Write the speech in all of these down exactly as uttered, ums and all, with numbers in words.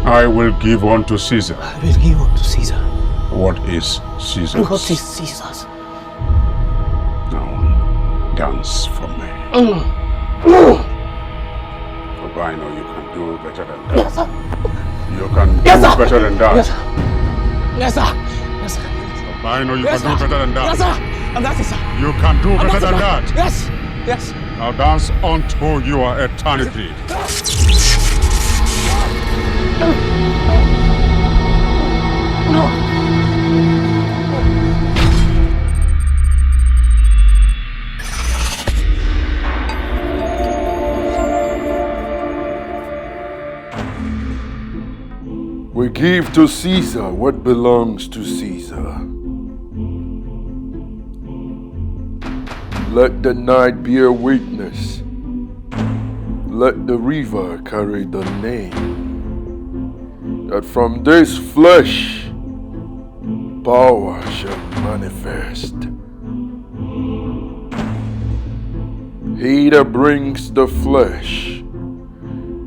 I will give unto Caesar. I will give unto Caesar. What is Caesar's? What is Caesar's? Now, dance for me. Mm. For I know you can do better than that. Yes, sir. You can yes, do sir. better than that. Yes, sir. Yes, sir. Yes, sir. For I know you yes, can sir. do better than that. Yes, sir. And that is, sir. You can do and better than that. Yes. Yes. Now dance unto your eternity. We give to Caesar what belongs to Caesar. Let the night bear witness. Let the river carry the name that from this flesh power shall manifest. He that brings the flesh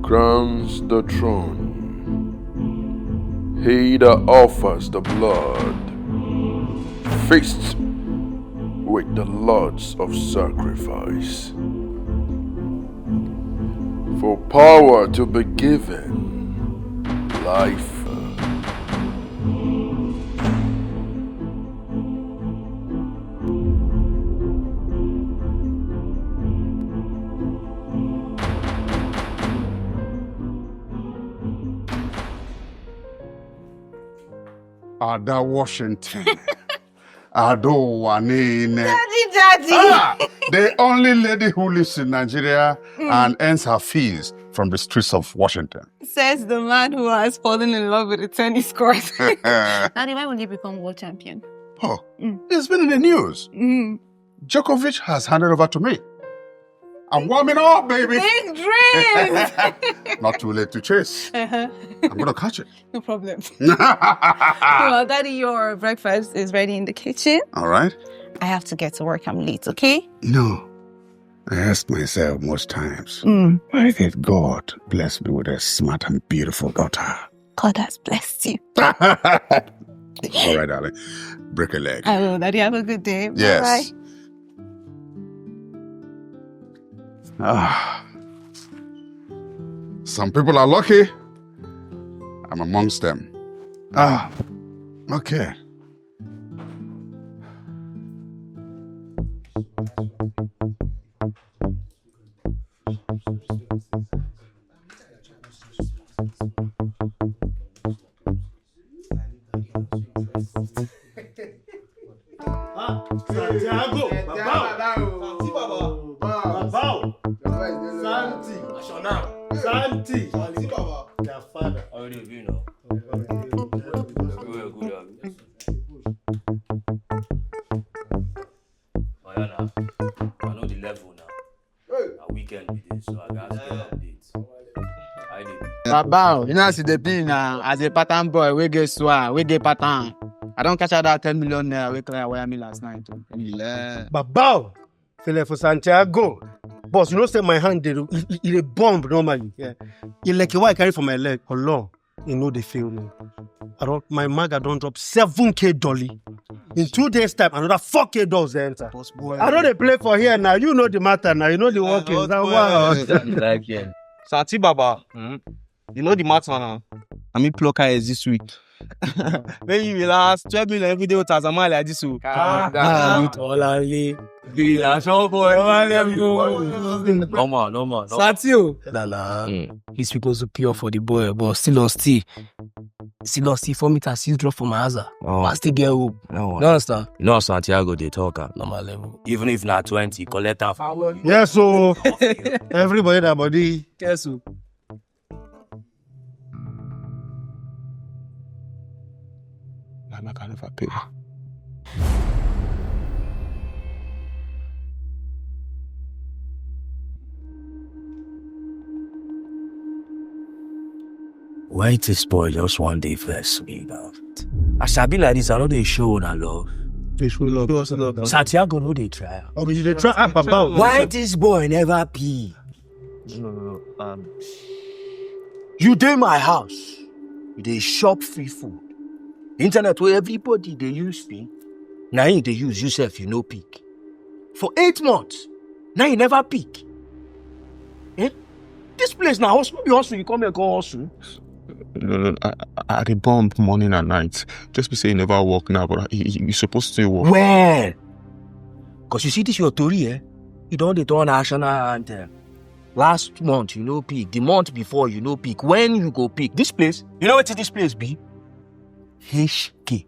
crowns the throne. He that offers the blood feasts with the lords of sacrifice. For power to be given, life. Ada Washington. Ada ụwa niile. Daddy, daddy. Ah, the only lady who lives in Nigeria mm. and earns her fees from the streets of Washington. Says the man who has fallen in love with a tennis court. Daddy, why will you become world champion? Oh, mm. It's been in the news. Mm. Djokovic has handed over to me. I'm warming up, baby. Big dreams. Not too late to chase. Uh-huh. I'm gonna catch it. No problem. Well, Daddy, your breakfast is ready in the kitchen. All right. I have to get to work. I'm late, okay? You know, I ask myself most times, mm. Why did God bless me with a smart and beautiful daughter? God has blessed you. All right, darling. Break a leg. I will, Daddy. Have a good day. Yes. Bye. Ah. Some people are lucky. I'm amongst them. Ah. Okay. Ah, Santiago, Babao. Santi Baba. Babao. Santi. Santi. Santi Baba. Their father. How do you know? Everywhere good. Oya na, I know the level now. Na weekend be this, so I gats get updates. How you dey be? Baba, you know as e dey be na, as a pattern boy wey get swag, wey get pattern. I don cash out that ten million naira wey client wire me last night. Yeah. Baba, feel for Santiago. Boss, you know say my hand dey e dey bomb normally. Yeah. E like a wire carry for my leg. Olo. E no dey fail me. I don, my maga don drop seven k dolly. In two days time, another four k dollars dey enter. I no dey play for here now. You know the matter now. You know the workings. That one. Santi Baba, you know the matter now. I mean, pluck eyes this week. When you relax, twelve million every day with Azama like this. Calm down. Olanle. Be a show boy. Normal, normal, normal. Sati o. Lala. Mm. These people so pure for the boy, but still on still. Still on still four meters, still drop for my house. Oh. I still get hope. No. You understand? You know Santiago dey talk am. Normal level. Even if na twenty, collect am. Yes, so everybody that body. Yes, so. Like make I never pay. Why this boy just one day vex me now? I shall be like this, I know they show una love. They show love. Show us love. Santiago no dey try. Oh, but you dey try up about. Why this boy never pee? No, no, no. Um, you dey my house. You dey shop free food. Internet wey everybody dey use pay, na him you dey use, you sef you no pick. For eight months, na you never pick. Eh? This place na hustle, no be hustle you come here come hustle. No, no, I, I, I dey bomb morning and night. Just be say you never work now, but you, you, you supposed to work. Well, because you see this your tori, eh? You don dey turn national anthem. Last month you no pick, the month before you no pick. When you go pick? This place, you know wetin this place be? H K.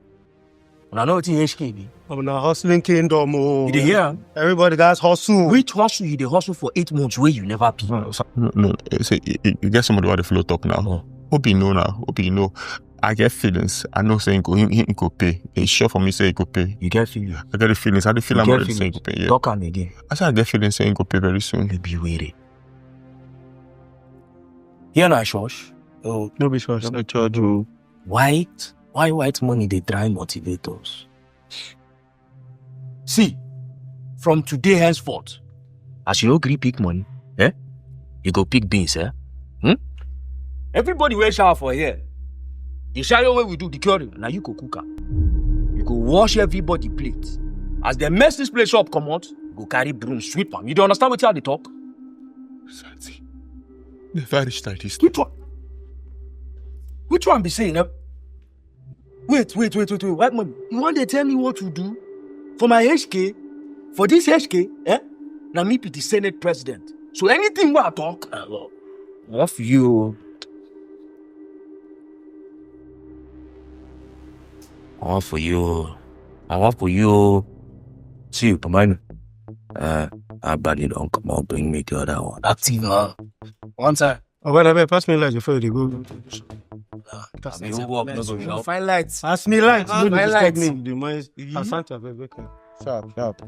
Una know wetin H K be? I'm na hustling kingdom. Oh, You dey hear am? Everybody that's hustle. Which hustle you dey hustle for eight months wey you never pick? No, so- no, no. eh, Say you, you- you get somebody wey dey follow talk now. Hope you know now. Hope you know. I get feelings. I know say he go, he, he go pay. It's sure for me say he go pay. You get feeling? I get the feelings. I dey feel You am get already say he feelings? go pay. Yeah. Talk am again. I say I get feelings say he go pay very soon. You be weird. Here na church. Oh, No be church. No church. Oh. White, why white money dey try motivate us? See, from today henceforth, as you no gree pick money, eh? You go pick beans, eh? Hmm? Everybody wey shower for here, the shayo wey we do, the curry, na you go cook am. You go wash everybody plate. As dem mess this place up comot, you go carry broom sweep am. You dey understand wetin I dey talk? Santi, never reach like this. Which one? Which one be saying? Eh? Wait, wait, wait, wait, wait. White man, you want to tell me what to do for my H K? For this H K, eh? Now me be the Senate president. So anything wey I talk, I love. What for you? I want for you. I want for you. See you, Pamano. Uh, I badly don't come out, bring me the other one. Active, man. One time. Oh, well, I better pass me light before you go. I mean, who work no go shop? Find lights. Pass me light. Ah, No my disturb light. Me. The noise. Asante, abeg, wake up. Sharp, sharp.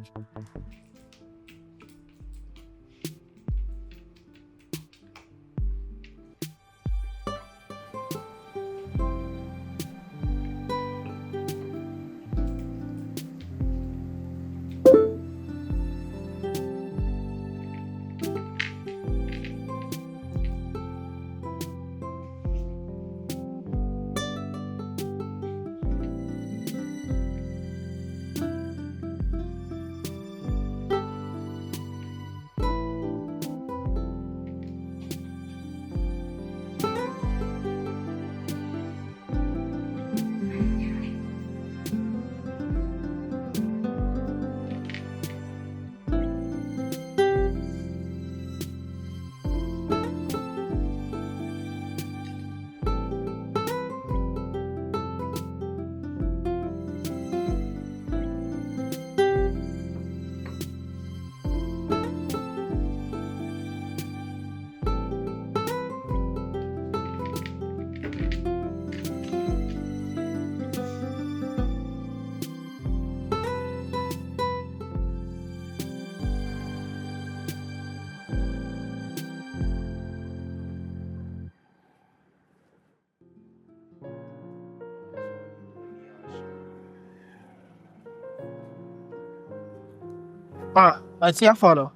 Ah, I see your father.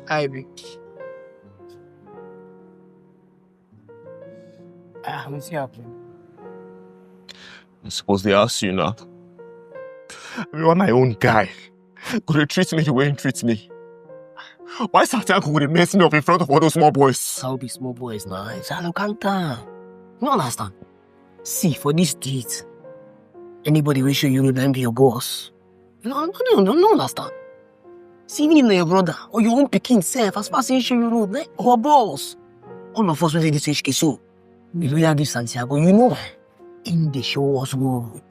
I be. Ah, wetin happen? I suppose they ask you now. You are my own guy. Go dey treat me the way you treat me. Why Santiago go dey mess me up in front of all those small boys? How be small boys now? It's all calm down. You no understand. See, for this street, anybody wey show you road, na him be your boss. You no, no, no, no understand. See, even if na your brother or your own pikin sef, as far as he show you road, na your boss. All of us wey dey this H K so, we loyal give Santiago. You know, him dey show us road.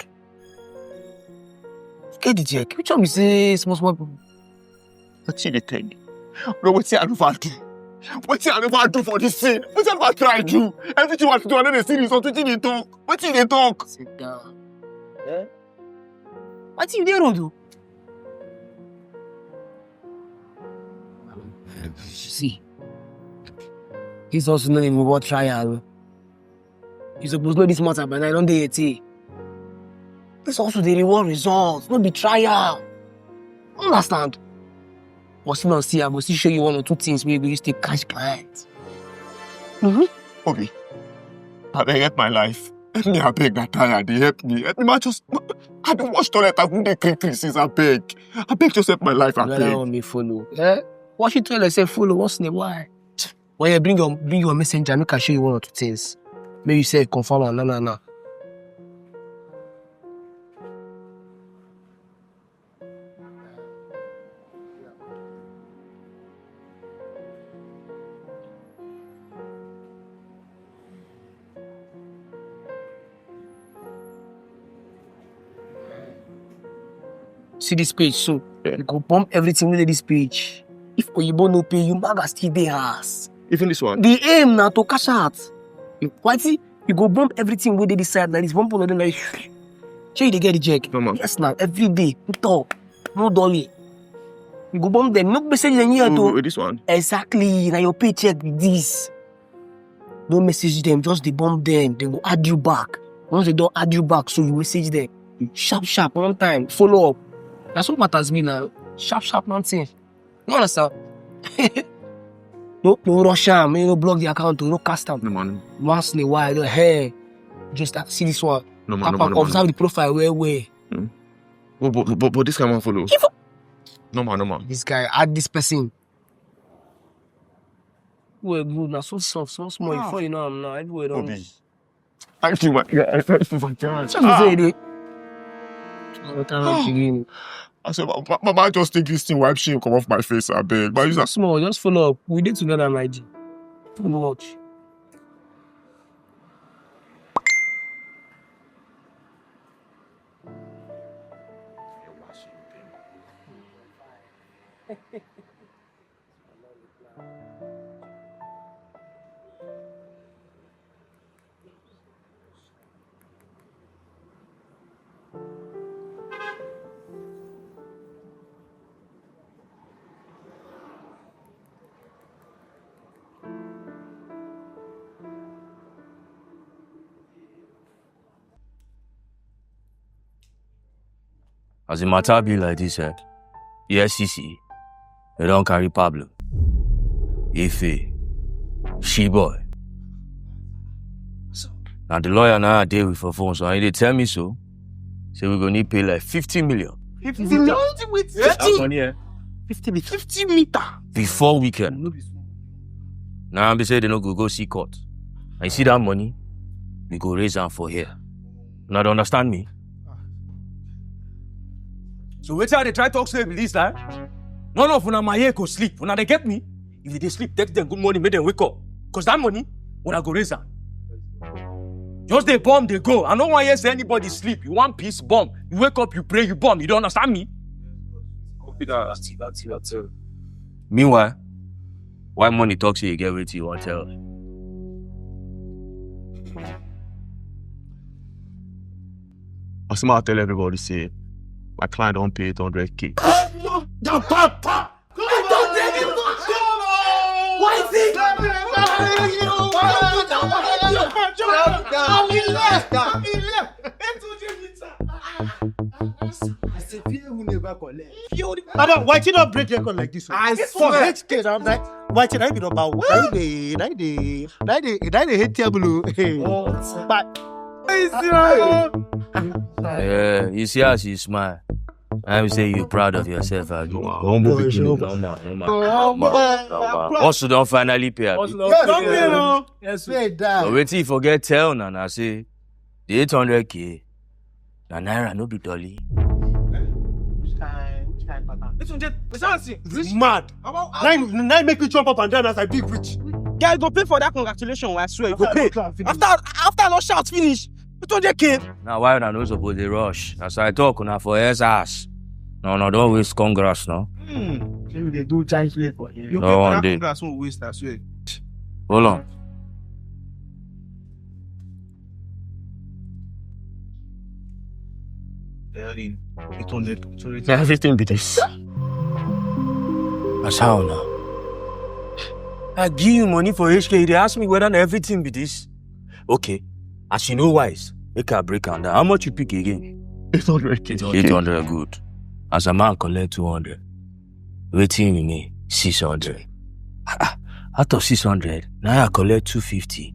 Get the check. Which one be say small small people? Wetin you dey tell me? No, wetin I never do? Wetin I never do for this thing? Wetin I never try do? Everything I do, I no dey see result. Wetin you dey talk? Wetin you dey talk? Sit down. Eh? Wetin you dey road o? See, this hustle no even worth trial. You suppose know this matter by now. You don dey eighteen. This hustle dey reward results, no be trial. Understand? But still, see, I go still show you one or two things wey you go use take catch clients. Mm-hmm. Obi, Abeg, help my life. Help me, abeg, na tire dey help me. Help me, ma, just, I dey wash toilet, I go dey clean clean since, abeg. Abeg, just help my life, abeg. Where that one me follow? Eh? Washing toilet sef follow once in a while. Well, yeah, bring your, bring your messenger, make I show you one or two things. Make you say confirm am, na, na, na. See this page, so you go bump everything wey dey this page. If Oyibo no pay you, maga still dey house. Even this one? The aim na to cash out. Why see, you go bump everything wey dey this side like this, bump all of them like, shey you dey get the check? No, man. Yes, na every day. No talk. No dolly. You go bump them. No message them here Oh, to. This one? Exactly. Na your paycheck be this. No message them. Just dey bump them. They go add you back. Once they don add you back, so you message them. Sharp, sharp, one time. Follow up. That's what matters me now. Sharp, sharp, nothing. You understand? No, no rush am. You no block the account. No cast am. No, man. Once in a while, hey, just uh, see this one. No, man, Tap no, man, am, no, man. Observe the profile well, well. But, but, but, but this kind of follow. If No, man, no, man. This guy, add this person. Well, good. Now so soft, so small. Ah. Before you know, I'm now everywhere. Don't Obi. Thank you, my guy. Thank you, my guy. Just say it. What am I doing? I said, "Baba, just take this thing, wipe shame, come off my face, I beg." But it's not small. Just follow up. We did together, my G. Too much. As the matter be like this, eh? E F C C, they don't carry Pablo, Ife, Sheboy. Now the lawyer now I deal with for phone, so he dey tell me so. Say we go need pay like fifty million. Fifty million? That money, eh? Fifty meter. Fifty meter. Before weekend. No be small. Now I be say they no go go see court. I see that money, we go raise am for here. Now they understand me? So wetin I dey try talk say be this time? None of una my ear go sleep. Una dey get me? If they dey sleep, text them good morning, make them wake up. Cause that money, una go raise am. Just dey bomb, dey go. I no wan hear say anybody sleep. You wan piss bomb. You wake up, you pray, you bomb. You don't understand me? Copy that. Active, active, active. Meanwhile, why money talk say you get wetin you wan tell? Asima tell everybody say my client don pay eight hundred K. Your papa! Why is it? I will left. I will left. I say, fear who never collect. Baba, why you not break record like this? I For swear. H K, I'm like, why you not be number one? Why they, why they, why they, why they hate table? Hey. But, hey, see, Yeah, you see as you smile. I will say you proud of yourself, abi? Wow, humble Boy, pikin. Sure. Normal, normal. Normal, normal. Hustle don finally pay, abi? Hustle don Yes, pay, yeah. No. Yes, Pay that. But wetin you forget tell una na say the eight hundred K na naira, no be dolly. Which kind, which kind pattern? Eight hundred, Mister Hansi. Mad. About Nine, nine make me jump up and down as I big rich. Guy, go pay for that congratulation, I swear, you go After pay. I finish. After, after I don shout finish, eight hundred K. Now why una no suppose dey rush? As I talk, una for S ass. No, no, don't waste congrats, no. Hmm. Say we dey do giant play for here. You No pay for one that day. Congrats, won't waste, I swear. Hold on. Eight hundred, eight hundred. Na everything be this. As how now? I give you money for H K, you dey ask me whether na everything be this. Okay, as you know wise, make I break am down. How much you pick again? Eight hundred K. Eight hundred, good. As a man collect two hundred, wetin remain? Six hundred. Ah, ah, out of six hundred, na I collect two fifty.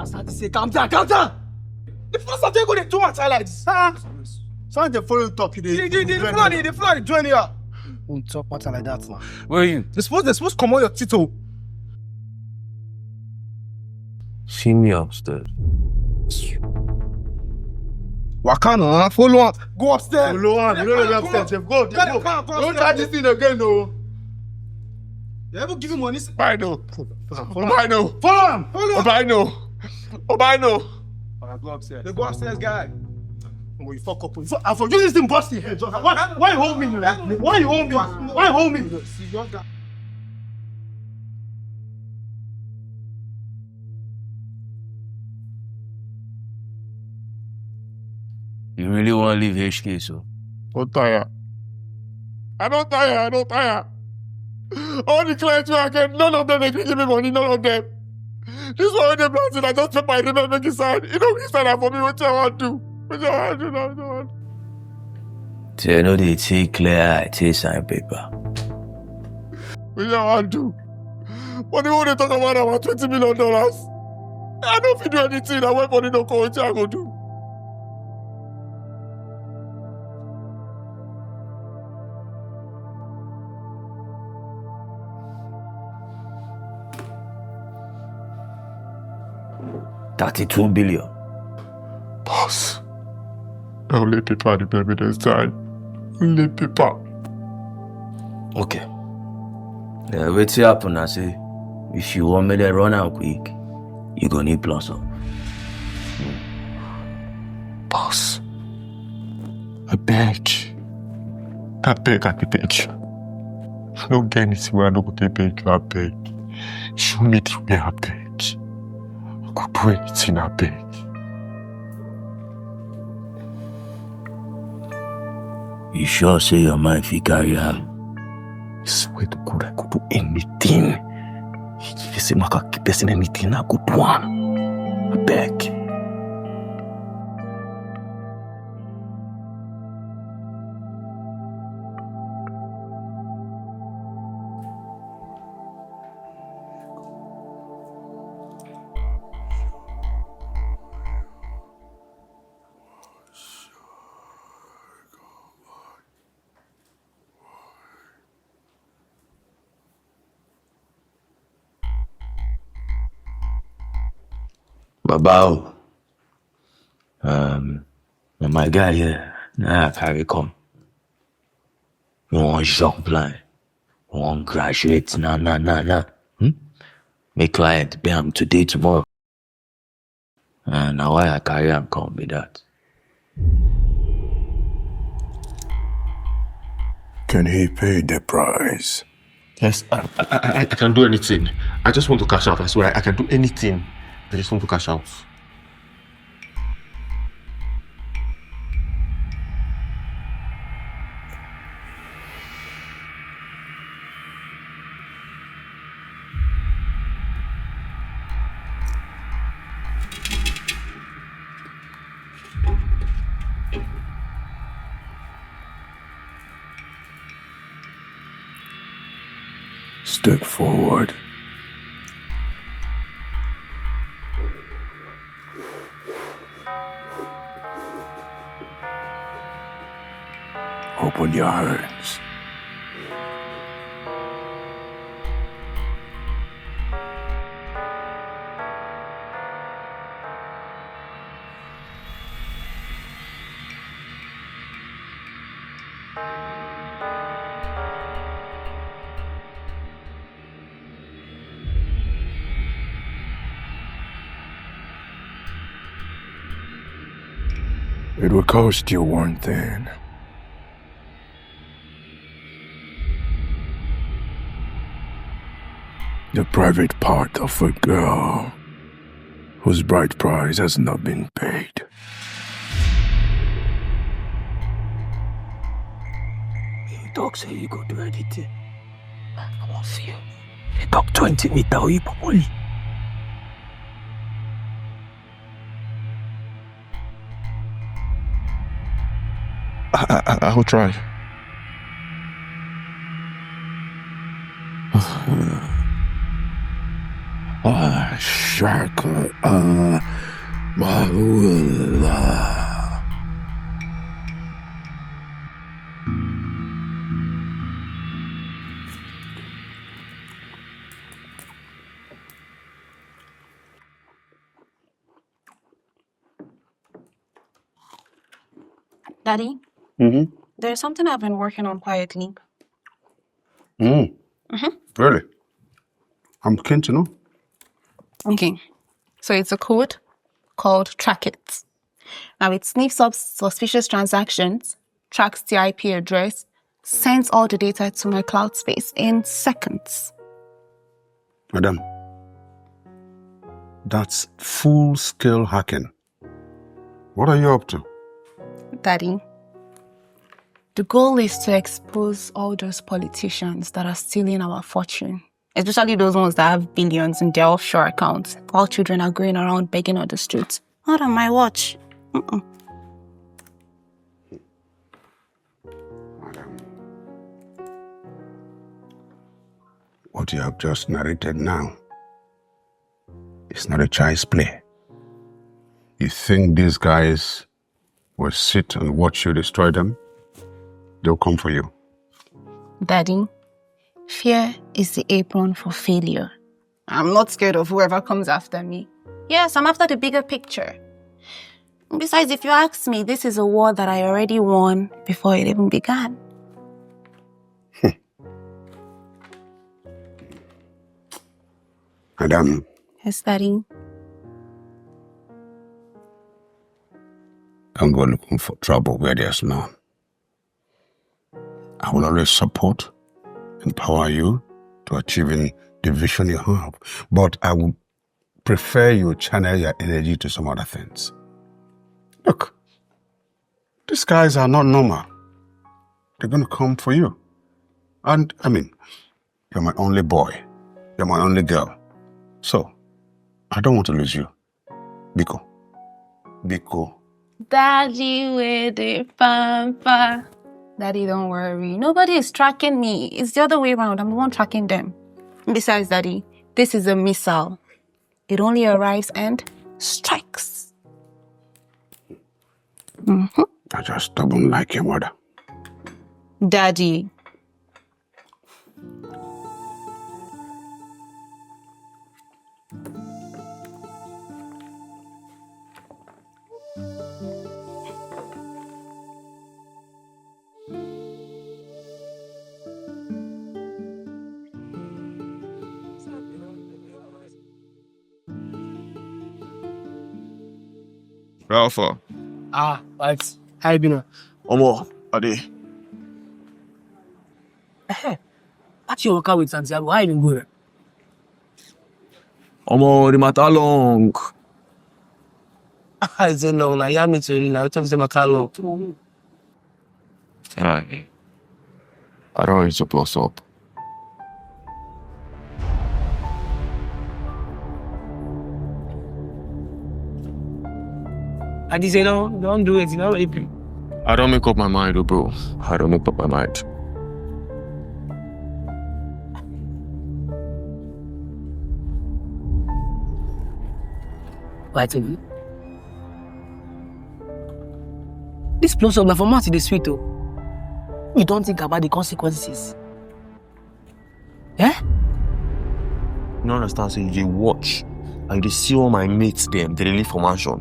down, start to say, "Calm down, calm down." The first time you go dey do matter like this. Ah, some dey follow you talk, you dey The, the, the, the bend floor, down. The, the floor dey join here. Who talk matter like that now? Where you? They suppose, they suppose comot your teeth o. See me upstairs. Waka na, follow am. Go upstairs. Follow am. You no dey upstairs. Go, go. Don't try this thing again, no. They even give you money. Bye no. Follow am. Follow am. Follow am. Bye no. Oh, bye no. Go upstairs. They go upstairs, guy. Oh, you fuck up. You fuck, I for use this thing bust your head. Just, why, why you hold me? Why you hold me? Why you hold me? See, just that. You really want to leave H K so? Don't tire. I don't tire. I don't tire. All the clients wey I get, none of them dey give me money. None of them. This one wey dey planting, I just pay my rent, make it sign. E no gree sign am for me. Wetin I wan do? Wetin I wan do now? Wetin I wan do? Say I no dey take clear eye take sign paper. Wetin I wan do? Money wey dey talk about na twenty million dollars. I no fit do anything. Na when money no come, wetin I go do? Thirty-two billion. Boss, na only paper I dey beg make dem sign. Only paper. Okay. Uh, wetin happen na say, if you wan make dem run am quick, you go need plus up. Boss, I beg. I beg, I dey beg you. I no get anything wey I no go take beg you, I beg. Show me the way, I beg. I go do anything, I beg. You sure say your mind fit carry am? I swear to God, I go do anything. If you say make I give person anything, I go do am. I beg. Baba o. Um, na my guy here. Na I carry come. We wan jump line. We wan graduate now, now, now, now. Hmm? Make client pay am today, tomorrow. And na why I carry am come be that. Can he pay the price? Yes, I, I, I, I can do anything. I just want to cash out. I swear, I can do anything. I just want to cash out. Step forward. Open your hands. It will cost you one thing. The private part of a girl whose bride price has not been paid. You talk say you go do anything. I wan see you. You talk twenty meter, you probably. I, I, I- I will try. Ah, Shaka, ah, Bahula. Daddy, Mm-hmm. There's something I've been working on quietly. Mm. Mm-hmm. Really? I'm keen to know. Okay. So it's a code called Track It. Now it sniffs up suspicious transactions, tracks the I P address, sends all the data to my cloud space in seconds. Madam, that's full scale hacking. What are you up to? Daddy, the goal is to expose all those politicians that are stealing our fortune, especially those ones that have billions in their offshore accounts, while children are going around begging on the streets. Not on my watch. Mm-mm. Madam, what you have just narrated now is not a child's play. You think these guys will sit and watch you destroy them? They'll come for you. Daddy, fear is the apron for failure. I'm not scared of whoever comes after me. Yes, I'm after the bigger picture. Besides, if you ask me, this is a war that I already won before it even began. Madam. Yes, Daddy. Don't go looking for trouble where there's none. I will always support, empower you to achieving the vision you have, but I would prefer you channel your energy to some other things. Look, these guys are not normal. They're going to come for you. And, I mean, you're my only boy. You're my only girl. So, I don't want to lose you. Biko. Biko. Daddy, where the pamper? Daddy, don't worry. Nobody is tracking me. It's the other way around. I'm the one tracking them. Besides, Daddy, this is a missile. It only arrives and strikes. Mm-hmm. I just stubborn like your mother. Daddy. Rafa. Ah, right. How you been? Omo, I dey. Eh, that's your workout with Santiago. How you been going? Omo, the matter long. Ah, it's a long. Now you have me to now. Tell me the matter long. Alright. I don't need to plus up. I just say no, don't do it, you know. If I don't make up my mind, oh, bro. I don't make up my mind. Wait a minute. This plus up na for mouth dey sweet o. You don't think about the consequences? Eh? You no understand, say you dey watch and you dey see all my mates dem dey live for mansion.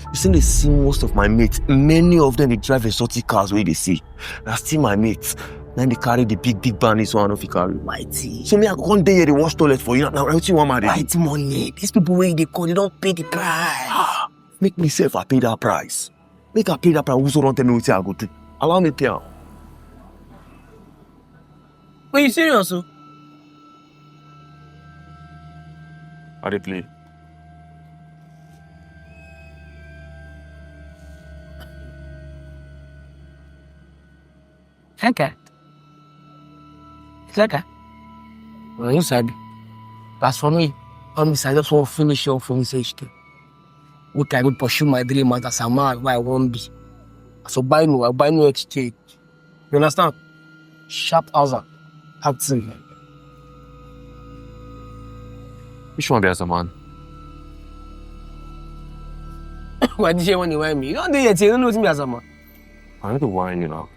You still dey see most of my mates, many of them dey drive exotic cars wey you dey see. Na still my mates, na dey carry the big big bands wey I no fit carry. Mighty. So me, I go come dey here dey wash toilet for you. Na wetin you want, man? White money. These people wey you dey call, they don pay the price. Ah, make me sef I pay that price. Make I pay that price. Who so don tell me wetin I go do? Allow me pay am. Wait, you serious? So? I dey play. Okay. It's okay. Well, you sabi. As for me, I'm I just want to finish up for me say, make I go pursue my dream as a man where I won't be. So buy no, I buy no exchange. You understand? Sharp house and acting. Which one be as a man? Why did you want to wine me? You don't do it, you don't know me as a man. I need to wine you now.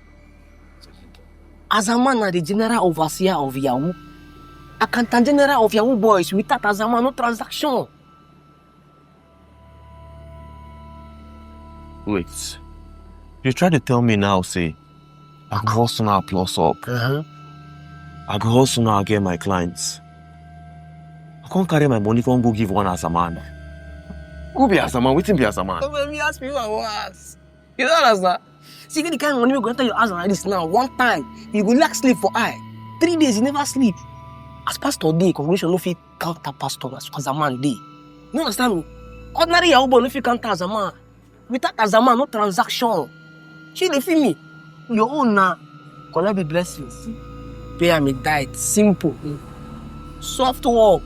As a man, na the general overseer of Yahoo. Accountant general of Yahoo boys without as a man, no transaction. Wait. You try to tell me now, say, I go hustle now, plus up. Uh-huh. I go hustle now, get my clients. I can't carry my money, can't go give one as a man. Who be as a man? Wetin be as a man? Don't make me ask me what was. You don't understand? See, the kind of money we go enter your house like this now. One time, you go lack sleep for eye. Three days, you never sleep. As pastor dey, congregation no fit counter pastor as, as a man dey. You understand me? Ordinary Yahoo boy no fit counter as a man. Without as a man, no transaction. She dey feel me. Your own na collect the blessings. Pay am a diet. Simple. Soft work.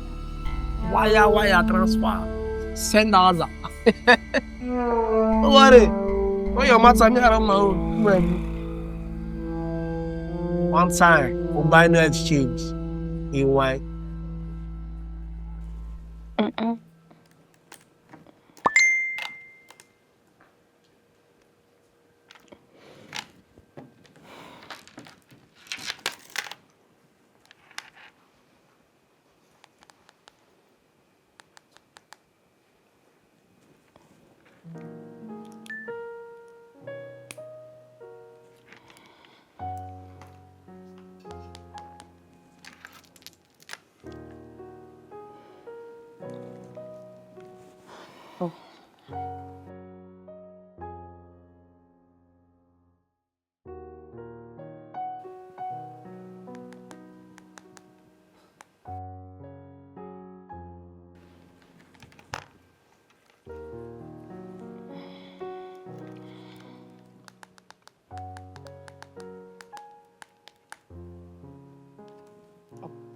Wire, wire transfer. Send Aza. Don't worry. When your matter, me around my own. One time, we buy no exchange. In wine. Mm-mm.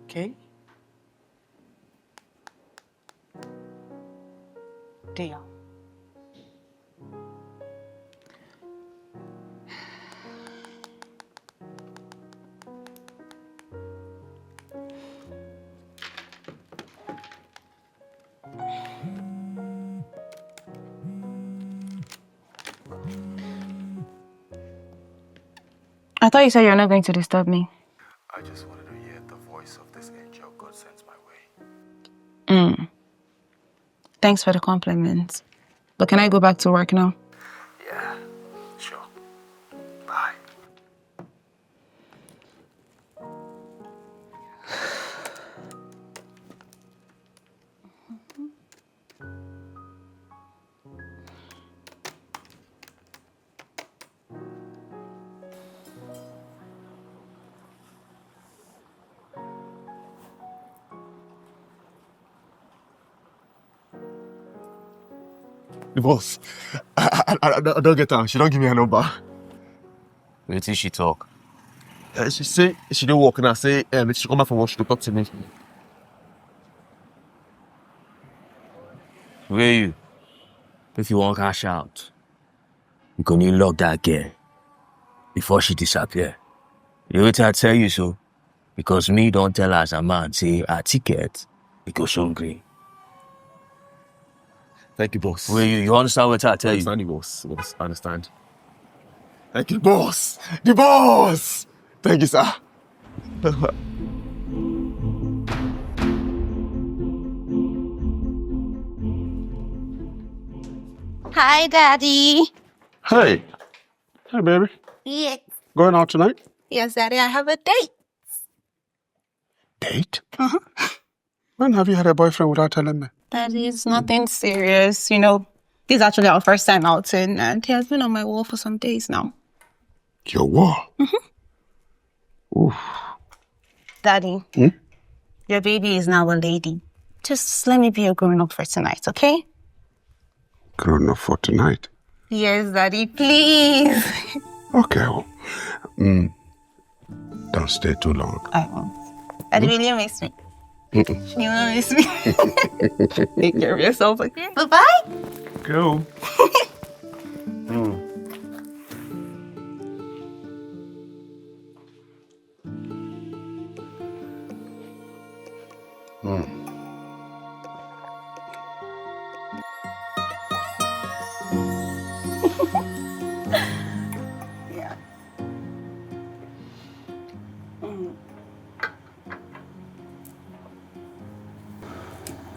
Okay. Deal. I thought you said you're not going to disturb me. I just wanted to hear the voice of this angel God sent my way. Mm. Thanks for the compliment. But can I go back to work now? Yeah, sure. Bye. The boss, I, I, I, I don't get her. She don't give me her number. Wetin she talk? Uh, she say she dey work now. Say um, she come back from work, she go talk to me. Where you? If you wan cash out, you go need lock that girl before she disappear. You know wetin I tell you so? Because me don tell her as a man say her ticket e go soon green. Thank you, boss. Wait, you, you understand what I tell you? I understand you, boss. Boss, I understand. Thank you, boss. The boss. Thank you, sir. Hi, Daddy. Hey. Hey, baby. Yes. Going out tonight? Yes, Daddy, I have a date. Date? Uh-huh. When have you had a boyfriend without telling me? That is nothing serious. You know, this is actually our first time outing, and he has been on my wall for some days now. Your wall? Mm-hmm. Oof. Daddy, hmm? Your baby is now a lady. Just let me be your grown up for tonight, okay? Grown up for tonight? Yes, Daddy, please. Okay. Well, mm, don't stay too long. I won't. Daddy, hmm? Will you miss me? Mm-mm. You won't miss me. Take care of yourself, okay? Bye bye. Go. Mm. Mm. Yeah. Mm.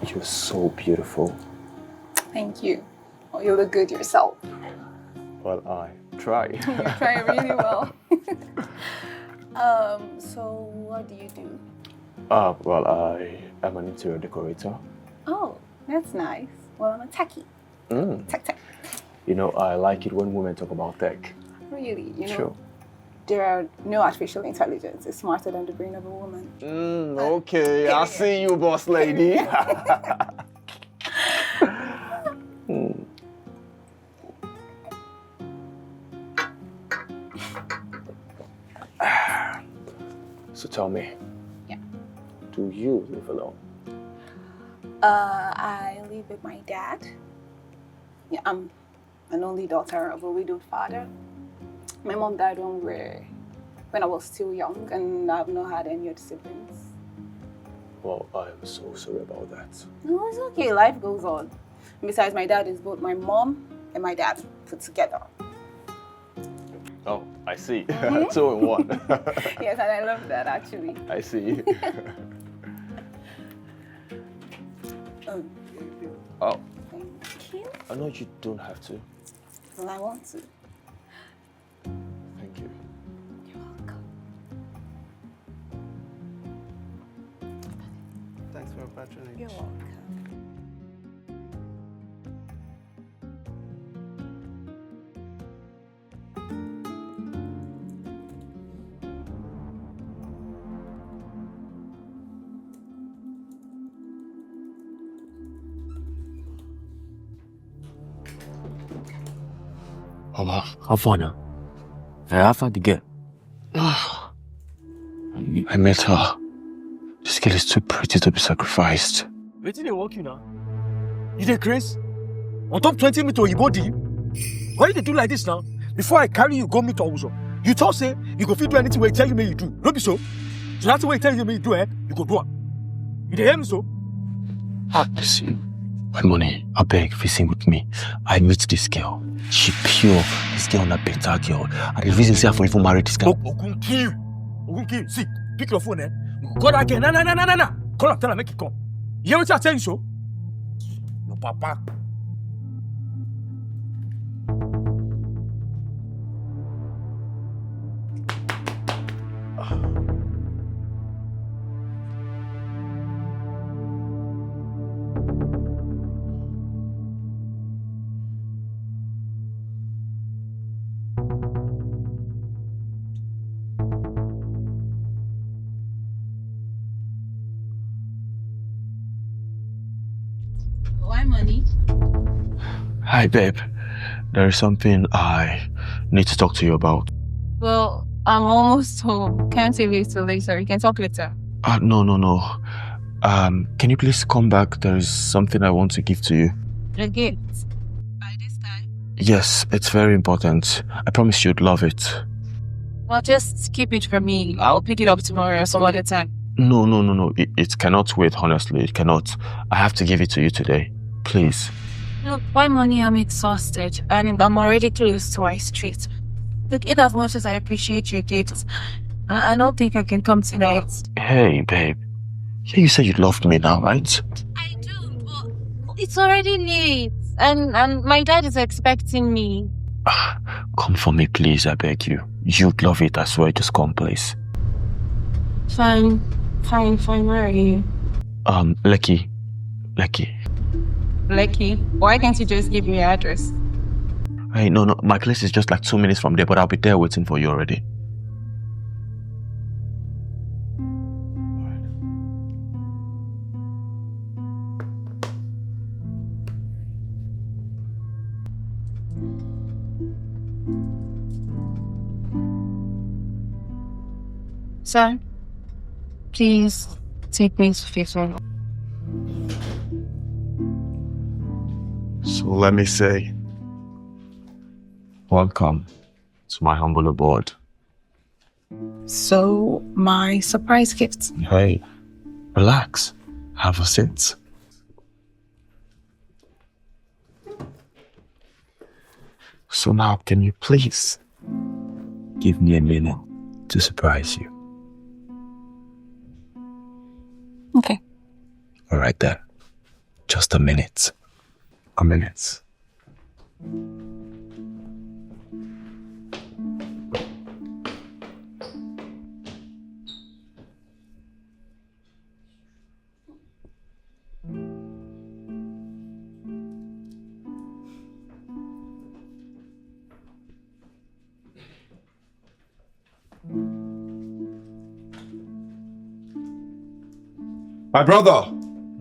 You're so beautiful. Thank you. Oh, you look good yourself. Well, I try. You try really well. Um, so what do you do? Uh, well, I am an interior decorator. Oh, that's nice. Well, I'm a techie. Mm. Tech, tech. You know, I like it when women talk about tech. Really? You know, sure. There are no artificial intelligence is smarter than the brain of a woman. Mm, okay, I see you, boss lady. Mm. So tell me, yeah, do you live alone? Uh, I live with my dad. Yeah, I'm an only daughter of a widowed father. My mom died when we were, when I was still young, and I've not had any other siblings. Well, I'm so sorry about that. No, it's okay. Life goes on. Besides, my dad is both my mom and my dad put together. Oh, I see. Mm-hmm. Two in one. Yes, and I love that, actually. I see. Um, oh. Thank you. I know you don't have to. Well, I want to. Thank you. You're welcome. Thanks for your patronage. You're welcome. Omo, how far now? Eh, how far the girl? I met her. This girl is too pretty to be sacrificed. Wetin dey work you now? You dey craze? On top twenty meter, you body? Why you dey do like this now? Before I carry you go meet Owuzo, you talk say you go fit do anything wey tell you make you do. No be so? So that's what tell you make you do, eh? You go do am. You dey hear me so? Ah, listen. My money, I beg, if you sing with me. I meet this girl. She pure. This girl na better girl. And the reason say I for even marry this girl. Ogun kill. Ogun kill. See, pick your phone, eh? You go call that girl. Na, na, na, na, na, na. Call her, tell her, make it come. You hear what I tell you so? Your papa. Why money? Hi, babe. There is something I need to talk to you about. Well, I'm almost home. Can't leave till later. You can talk later. Uh, no, no, no. Um, can you please come back? There is something I want to give to you. A gift? By this time? Yes, it's very important. I promise you'd love it. Well, just keep it for me. I'll pick it up tomorrow or some other time. No, no, no, no. It, it cannot wait, honestly. It cannot. I have to give it to you today. Please. Look, why money? I'm exhausted and I'm already close to my street. Look, in as much as I appreciate your gifts, I, I don't think I can come tonight. Hey, babe. Yeah, you said you loved me now, right? I do, but it's already late, and and my dad is expecting me. Come for me, please, I beg you. You'd love it, I swear. Just come, please. Fine, fine, fine. Where are you? Um, Lekki. Lekki. Lekki. Why can't you just give me your address? Hey, no, no, my place is just like two minutes from there, but I'll be there waiting for you already. Sir, please take me to fifth floor. So let me say, welcome to my humble abode. So, my surprise gift. Hey, relax. Have a seat. So now, can you please give me a minute to surprise you? Okay. All right then. Just a minute. A minute. My brother,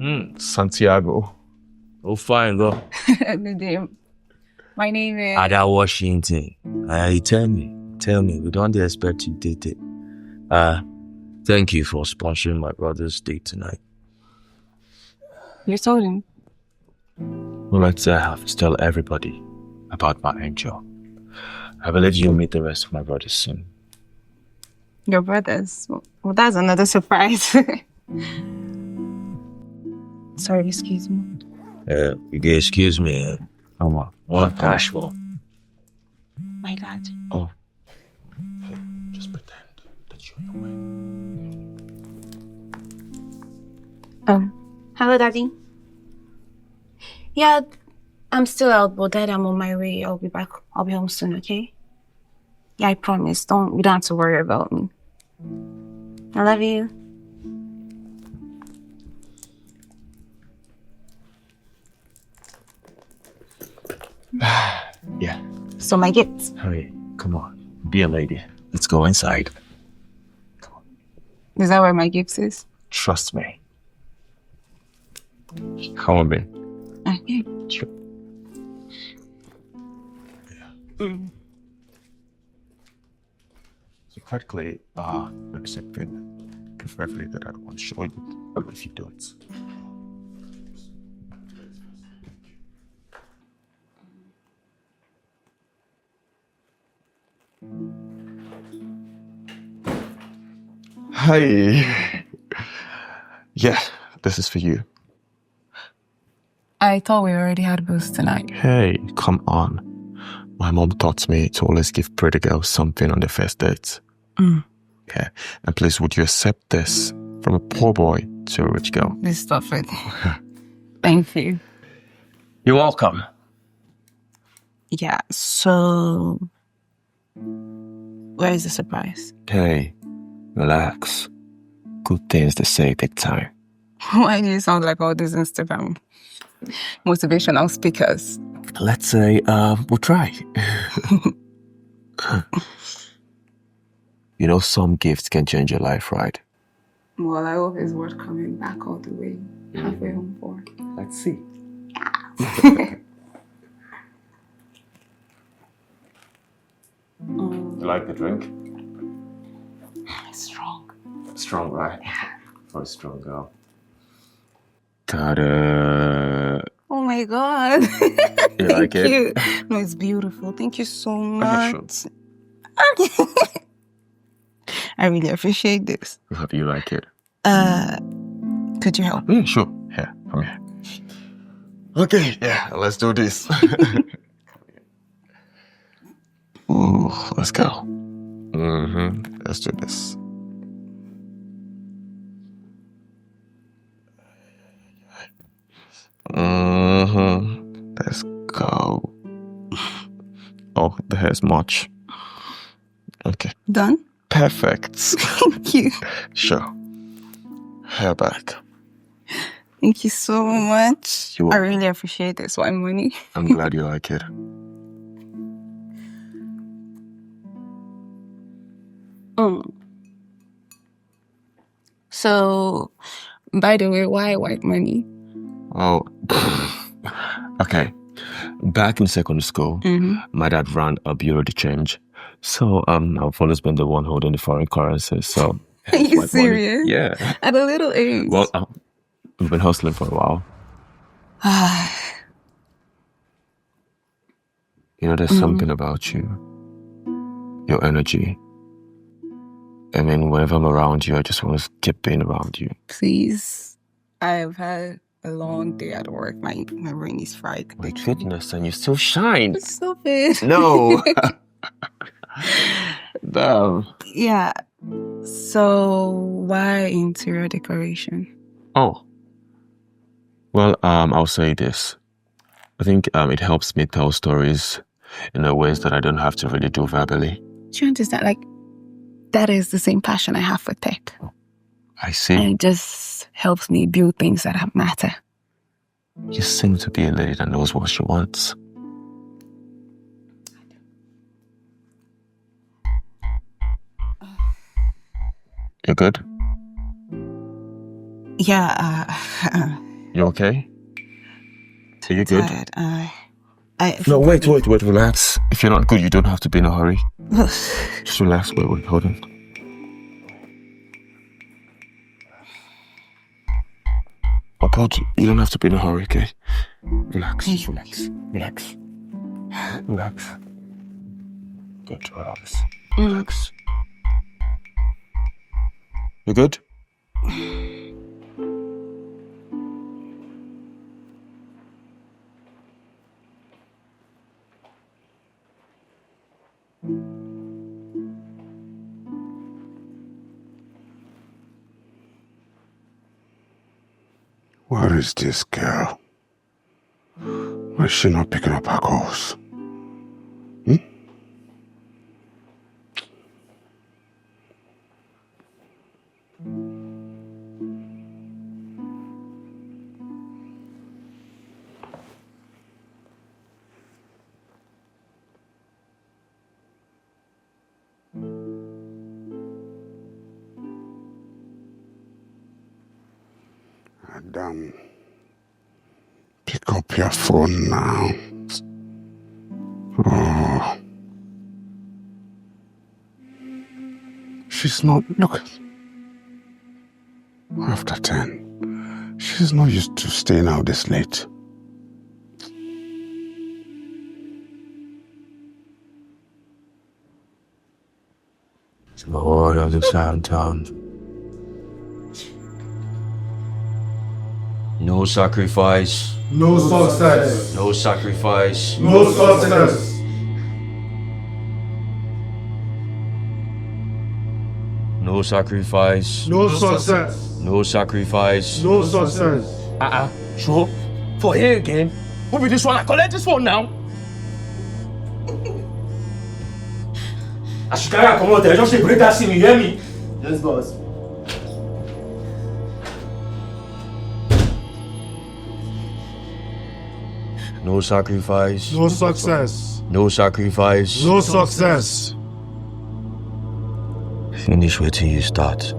Mm. Santiago. Oh, fine, go. Good day. My name is. Ada Washington. Uh, you tell me. Tell me. We don't expect you to date it. Uh, thank you for sponsoring my brother's date tonight. You told him. Well, let's say I have to tell everybody about my angel. I believe you'll meet the rest of my brothers soon. Your brothers. Well, that's another surprise. Sorry, excuse me. Uh, you can excuse me. Uh, Come on. What a casual. My dad. Oh. Hey, just pretend that you're your wife. Um, hello, Daddy. Yeah, I'm still out, but Dad, I'm on my way. I'll be back. I'll be home soon, okay? Yeah, I promise. Don't, you don't have to worry about me. I love you. Yeah. So my gifts. Hurry. Come on. Be a lady. Let's go inside. Is that where my gifts is? Trust me. Come on, babe. Okay. Sure. So practically, uh, accepting preferably that I want to show you if you don't. Hi. Yeah, this is for you. I thought we already had bills tonight. Hey, come on. My mom taught me to always give pretty girls something on the first date. Mm. Okay. And please, would you accept this from a poor boy to a rich girl? This stuff it. Thank you. You're welcome. Yeah, so where is the surprise? Hey, relax. Good things they say take time. Why do you sound like all these Instagram motivational speakers? Let's say, uh, we'll try. You know, some gifts can change your life, right? Well, I hope it's worth coming back all the way halfway home for. Let's see. Um, You like the drink? it's strong. Strong, right? For a strong girl. Ta-da. Oh my god. You like Thank it? You. No, it's beautiful. Thank you so Okay, sure. Much. I really appreciate this. Hope you like it. Uh, could you help? Yeah, sure. Here, come here. Okay, yeah, let's do this. Ooh, let's go. Mm-hmm. Let's do this. Mm-hmm. Let's go. Oh, the hair's much. Okay. Done? Perfect. Thank you. Sure. Hair back. Thank you so much. You're I welcome. Really appreciate this. What money? I'm glad you like it. Mm. So, by the way, why white money? Oh. Okay. Back in secondary school, Mm-hmm. my dad ran a bureau de change. So um, I've always been the one holding the foreign currency. So Are you white money. Serious? Yeah. At a little age. Well, uh, we've been hustling for a while. You know, there's Mm-hmm. Something about you, your energy. I mean, whenever I'm around you, I just want to keep being around you. Please. I've had a long day at work. My my brain is fried. My goodness, and you still shine. Stop it. No. Damn. Yeah. So why interior decoration? Oh. Well, um, I'll say this. I think um, it helps me tell stories in a ways that I don't have to really do verbally. Do you understand? Like, that is the same passion I have for tech. I see. And it just helps me build things that have matter. You seem to be a lady that knows what she wants. You good? Yeah, uh, You okay? Are you good? Tired. Uh, I No, wait, wait, wait, relax. If you're not good, you don't have to be in a hurry. Just relax, wait, wait, hold on. Oh God, you don't have to be in a hurry, okay? Relax, relax, relax. Relax. Good, relax. Relax. You good? Where is this girl? Why is she not picking up her calls? Hmm? Adam, pick up your phone now. Oh. She's not. Look. After ten. She's not used to staying out this late. Lord of the Phantom. No sacrifice. No success. No sacrifice. No success. No sacrifice. No success. No sacrifice. No success. Uh-uh. So, for here again, who be this one? I collect this one now. As you carry her comot, I just say break that seal, you hear me? Yes, boss. No sacrifice. No success. No sacrifice. No success. Finish wetin you start.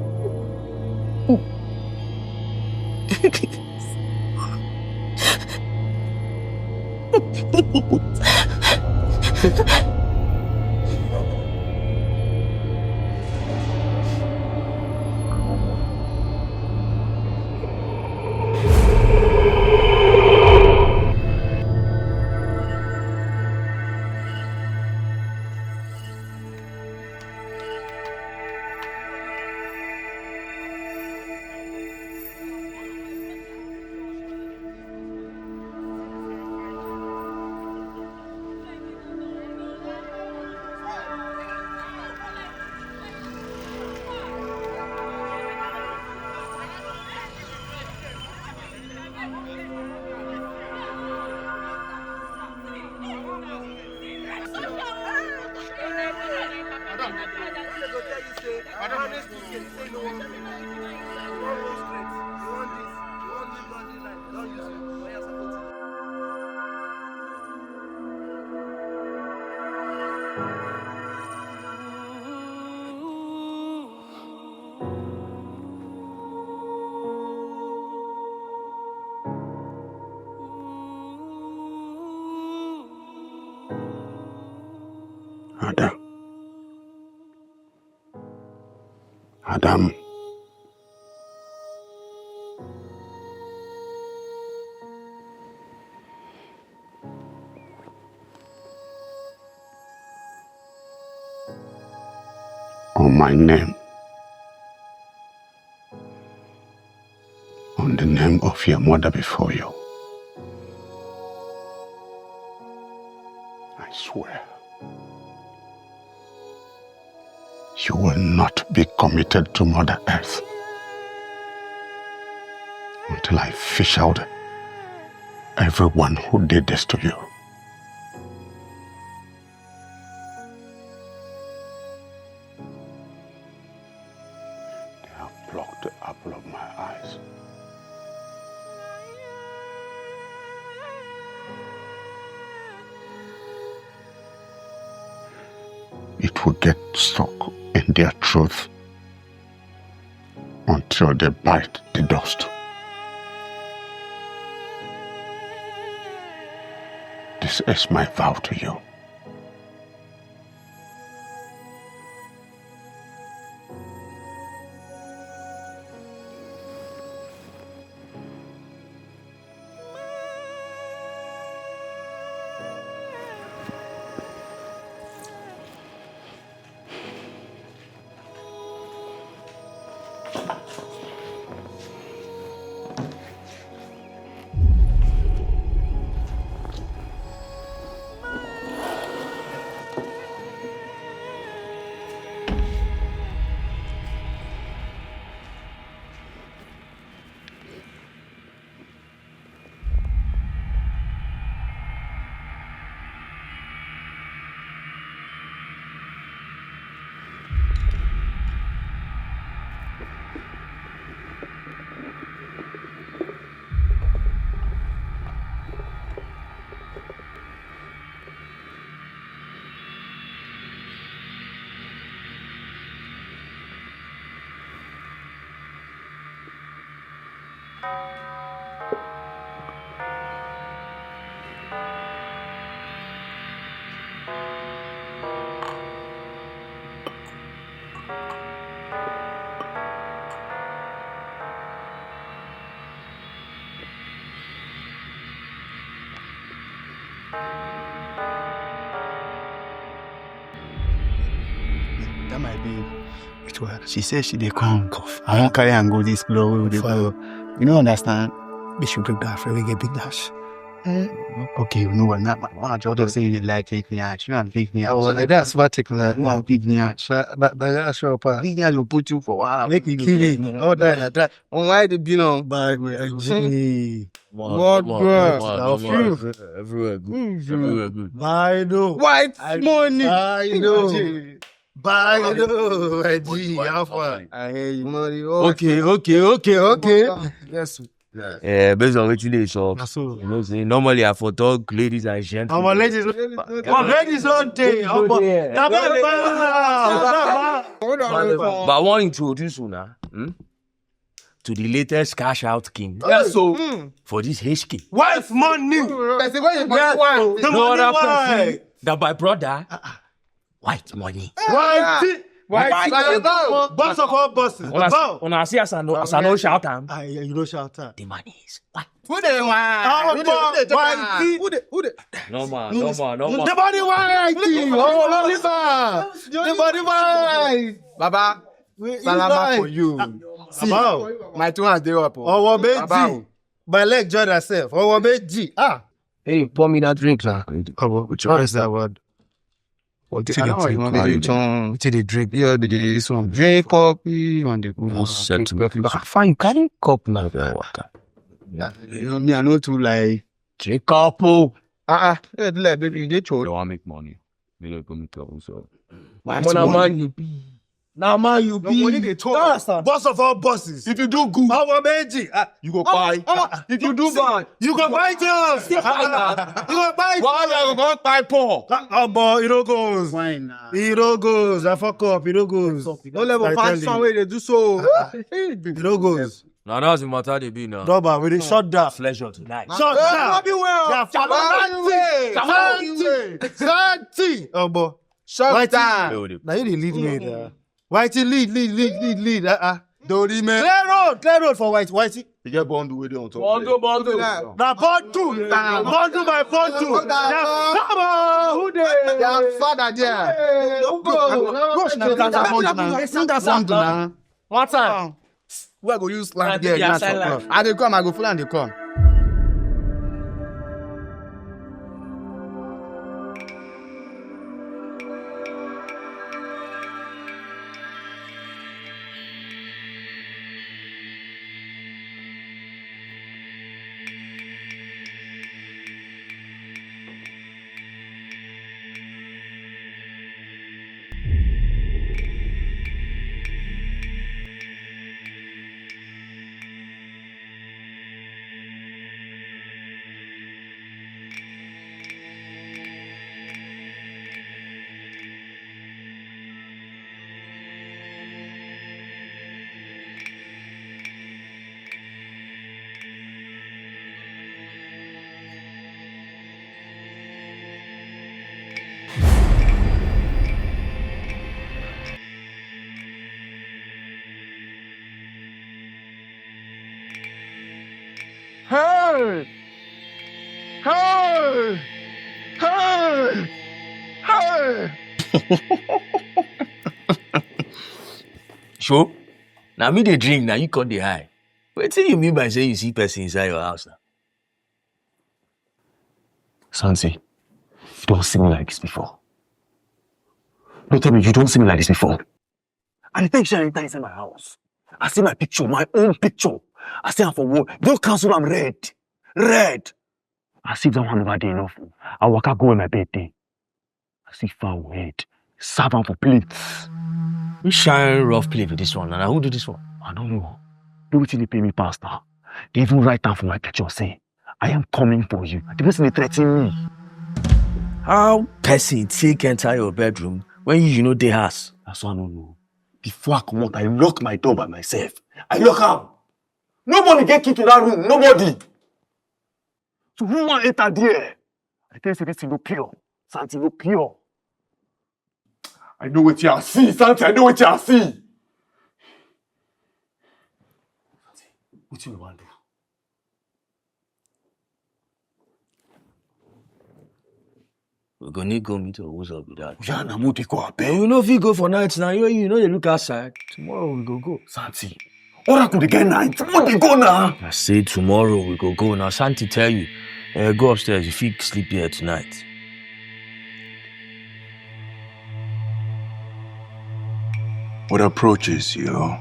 Go tell you say, I don't know this kid, say no one. You wan go straight, you wan this, you wan live long life, you don use you, oya support you. Ada. Adam. On my name. On the name of your mother before you. I swear. You will not be committed to Mother Earth until I fish out everyone who did this to you. They have plucked the apple of my eyes. It will get stuck in their truth until they bite the dust. This is my vow to you. That might be. It was. She said she dey come. I wan carry am go this club wey we dey go. You no understand? Make she bring that friend wey get big dash. Eh, okay, you know what? Now, my mama just say you like big dash. You and big dash. Oh, like that's what take that. You and big dash. But, but, but that's your part. Big dash will put you for wahala. Make you kill it. All that, that. Oh, why the bill on? By the way, I see. What, what, what, what, what, everywhere good. Mm, everywhere good. Buy no. White money. Buy no. Buy no. I G, how far? I hear you. Money. Oh, okay, okay, okay, okay. Yes. Yeah, based on wetin dey sup. Na so. You know say normally I for talk ladies and gentlemen. Our ladies, our ladies don dey. Ladies don dey. But I wan introduce una, hmm, to the latest cash out king. Yes, so for this H K. White money. Person wey you buy one. No other person than my brother. White money. White. White. Boss of all bosses. Una see as I no, as I no shout am. Ah, yeah, you no shout am. The money is white. Who dey white? Who dey white? Who dey, who dey? No man, no man, no man. The body white. Oh, Lolifa. The body white. Baba, salama for you. See, my two hands dey up. Owo meji. My leg join herself. Owo meji. Ah. Hey, pour me that drink, sir. Come on, with your eyes that word. What did you drink? What did you drink? Yeah, they dey this one. Drink coffee on the go. Fine, carry cup now. Yeah, you know me, I know too like drink cup. Oh. Ah, ah. Hey, like, baby, you dey chore. You want make money? You don't go make trouble, so. Why money you be? Na man you be. Your money dey talk. You understand? Boss of all bosses. If you do good, Ọmọ méjì. Ah, you go buy. Ọmọ, if you do bad, you go buy things. You go buy things. Why you go buy poor? Ah, omo, e no goes. Why na? E no goes. I fuck up. E no goes. No level pass some way dey do so. E no goes. Now that's the matter they be now. Drop am, we dey shut down. Pleasure tonight. Shut down. Everywhere. Yeah, Shanty. Shanty. Shanty. Omo. Shut down. Now you dey lead me there. Whitey lead, lead, lead, lead, lead. Uh-uh. Dori me. Clear road, clear road for Whitey. Whitey. You get bundle wey dey on top. Bundle, bundle. Na bundle. Bundle by bundle. Yeah, come on. Who dey? Their father there. Go, go, go. Bring that bundle now. Bring that bundle now. One time. Wey I go use land there. I dey come, I go follow am dey come. Hey! Hey! Hey! Hey! Sure? Now me dey drink, now you come dey high. Wetin you mean by say you see person inside your house now? Santi, you don't see me like this before. No tell me you don't see me like this before. I dey tell you say I enter inside my house. I see my picture, my own picture. I see am for wall. Don't cancel am red. Red. As if that one never dey enough. I waka go where my bed dey. I see fowl head. Serve am for plate. Which shine rough play with this one? And who do this one? I don't know. Do wetin dey pay me pass now. They even write am for my picture say, "I am coming for you." The person dey threaten me. How person take enter your bedroom when you, you no dey house? That's why I no know. Before I comot, I lock my door by myself. I lock am. Nobody get key to that room. Nobody. So who wan enter there? I tell you say this thing no pure. Santi no pure. I know wetin I see, Santi. I know wetin I see. Wetin we wan do? We go need go meet Owozo be that. Yeah, na mo dey go abeg. You no fit go for night now. You, you no dey look outside. Tomorrow we go go. Santi, Oracle dey get night. Mo dey go now. I say tomorrow we go go. Now Santi tell you, eh, go upstairs. You fit sleep here tonight. What approaches you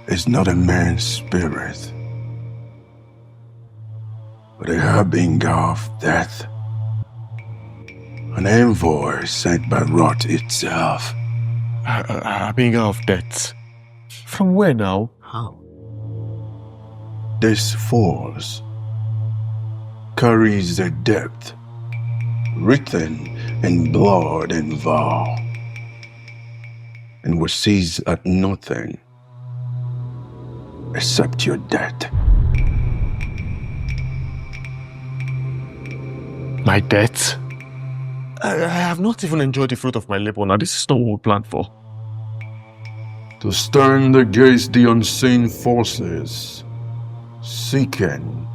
is not a man's spirit, but a harbinger of death. An envoy sent by Rot itself. A, a, a harbinger of death. From where now? How? This force carries a debt written in blood and vow, and will cease at nothing except your death. My death? I, I have not even enjoyed the fruit of my labor now. This is not what we planned for. To stand against the unseen forces seeking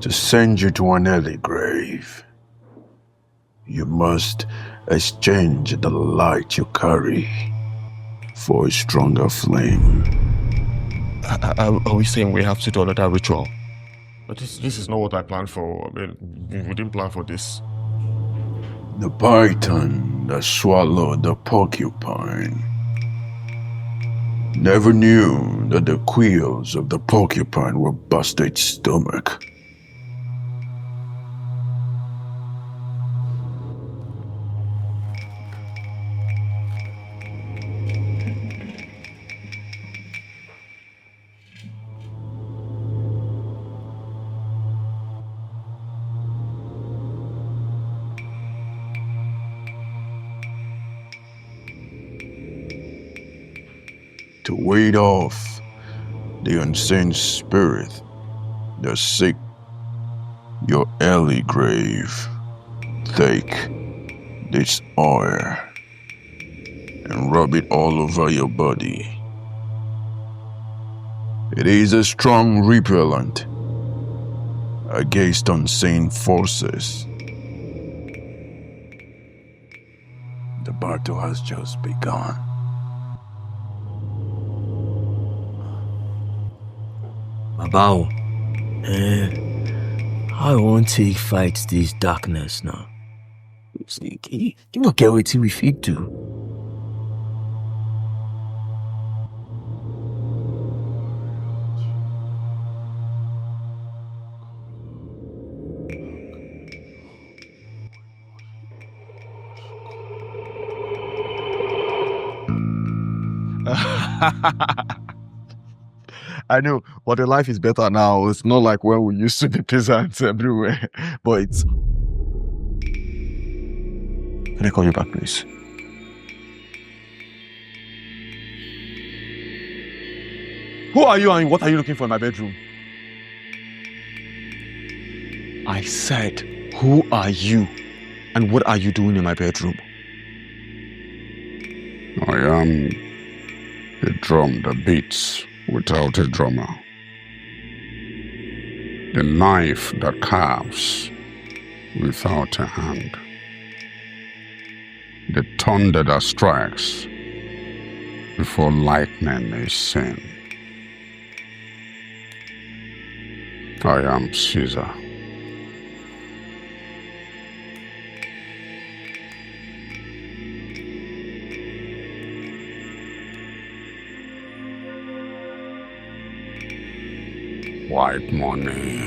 to send you to an early grave, you must exchange the light you carry for a stronger flame. Are, are, are we saying we have to do another ritual? But this, this is not what I planned for. I mean, we didn't plan for this. The python that swallowed the porcupine never knew that the quills of the porcupine will bust its stomach. to ward off the unseen spirit that seek your early grave. Take this oil and rub it all over your body. It is a strong repellent against unseen forces. The battle has just begun. Baba o, eh, how I wan take fight this darkness now? You no get wetin we fit do. I know, but the life is better now. It's not like when we used to be peasants everywhere. But it's. Can I call you back, please? Who are you and what are you looking for in my bedroom? I said, who are you and what are you doing in my bedroom? I am a drum that beats without a drummer, the knife that carves without a hand, the thunder that strikes before lightning is seen. I am Caesar. White money.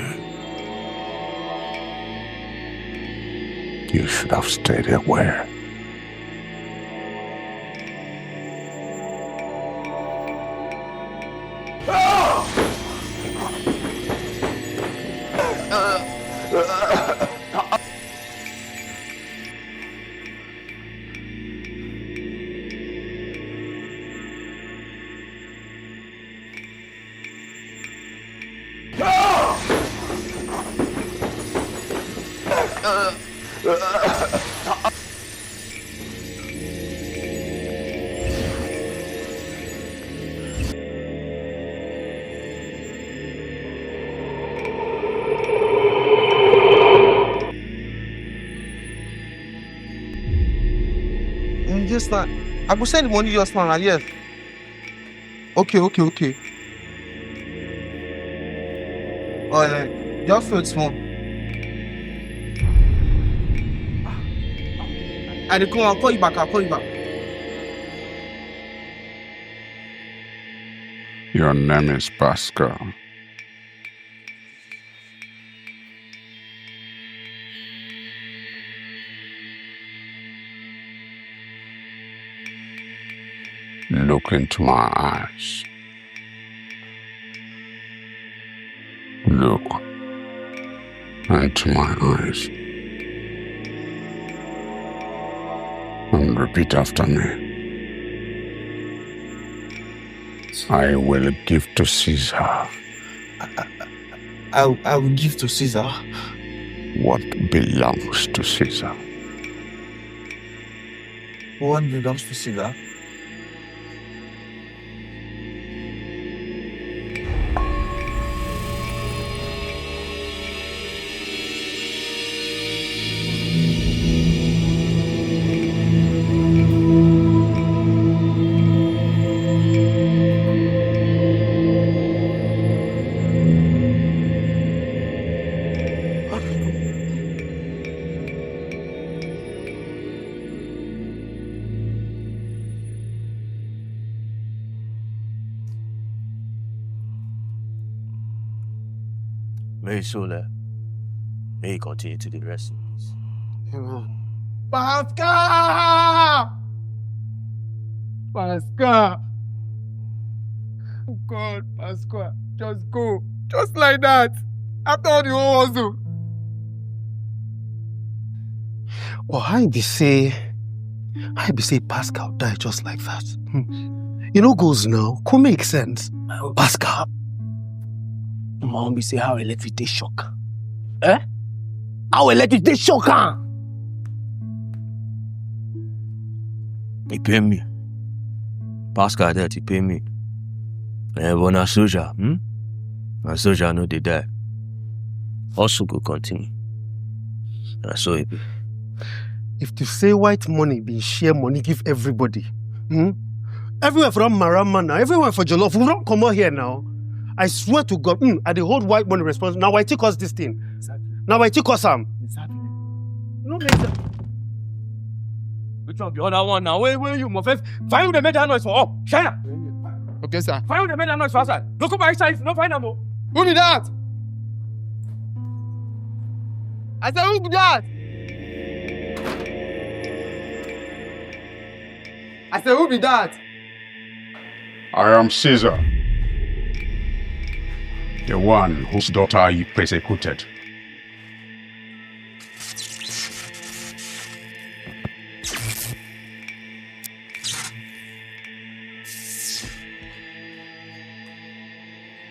You should have stayed away. Mm, yes, sir. I go send the money just now, yes. Okay, okay, okay. Oh, yeah. Just wait small. I dey come, I'll call you back, I'll call you back. Your name is Pascal. Look into my eyes. Look into my eyes. And repeat after me. I will give to Caesar. I, I, I, I will give to Caesar. What belongs to Caesar? What belongs to Caesar? May his soul, eh, may he continue to the rest in peace. Amen. Pascal! Pascal! Oh God, Pascal, just go. Just like that. After all the whole hustle. But how e be say, how e be say Pascal die just like that? Hmm. You know goals now. Could make sense. Pascal. My own be say how electric take shock. Eh? How electric take shock am? He pay me. Pascal that he pay me. Eh, but na soldier, hmm? Na soldier no dey die. Hustle go continue. Na so e be. If to say white money be share money give everybody, hmm? Everywhere from Marama now, everywhere for Jollof, we don't come out here now. I swear to God, hmm, I dey hold white money responsible. Now I take us this thing. Exactly. Now I take us am. Exactly. No make sense. Which one be other one now? Where where you must first find who dey make that noise for up. Shine am. Okay, sir. Find who dey make that noise for outside. Don't come outside if you no find am o. Who be that? I say who be that? I say who be that? I am Caesar, the one whose daughter you persecuted.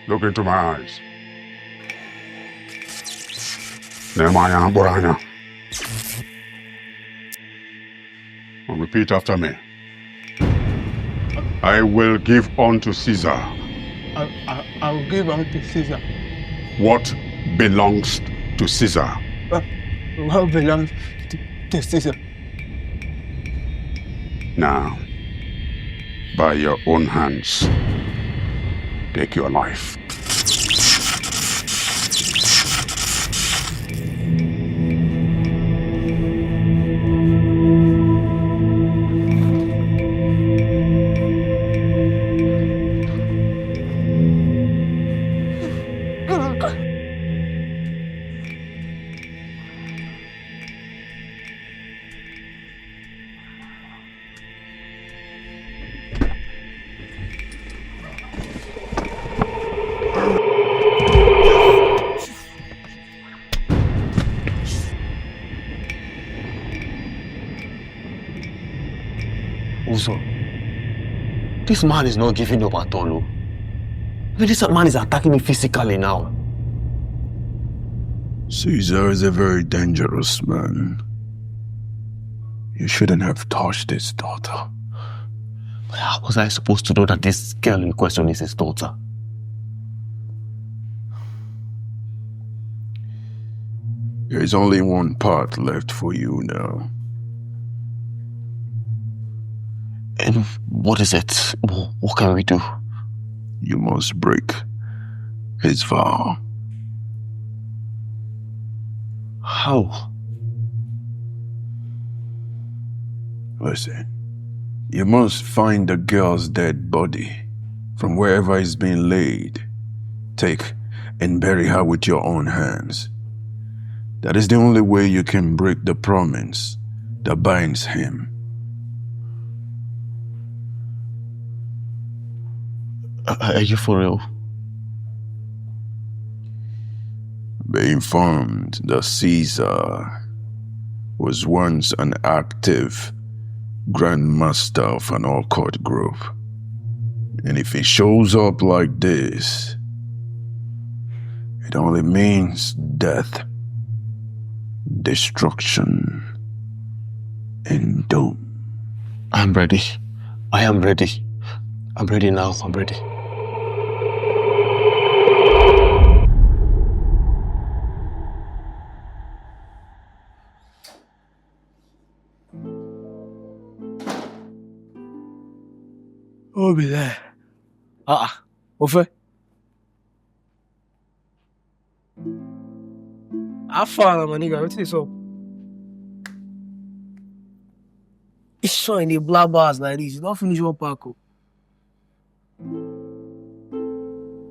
Look into my eyes. Nehemiah Buranya. And repeat after me. I will give unto Caesar. I, I, I will give unto Caesar. What belongs to Caesar? Uh, what belongs to, to Caesar? Now, by your own hands, take your life. Also, this man is not giving up at all. Oh. I mean, this man is attacking me physically now. Caesar is a very dangerous man. You shouldn't have touched his daughter. How was I supposed to know that this girl in question is his daughter? There is only one path left for you now. And what is it? What can we do? You must break his vow. How? Listen, you must find the girl's dead body from wherever it's been laid. Take and bury her with your own hands. That is the only way you can break the promise that binds him. Are you for real? Be informed that Caesar was once an active grandmaster of an occult group. And if he shows up like this, it only means death, destruction, and doom. I'm ready. I am ready. I'm ready now. I'm ready. Who be there? Ah, ah. Ofe. How far, my nigga? Wetin dey sup? This one dey black bars like this. You don finish one pack o.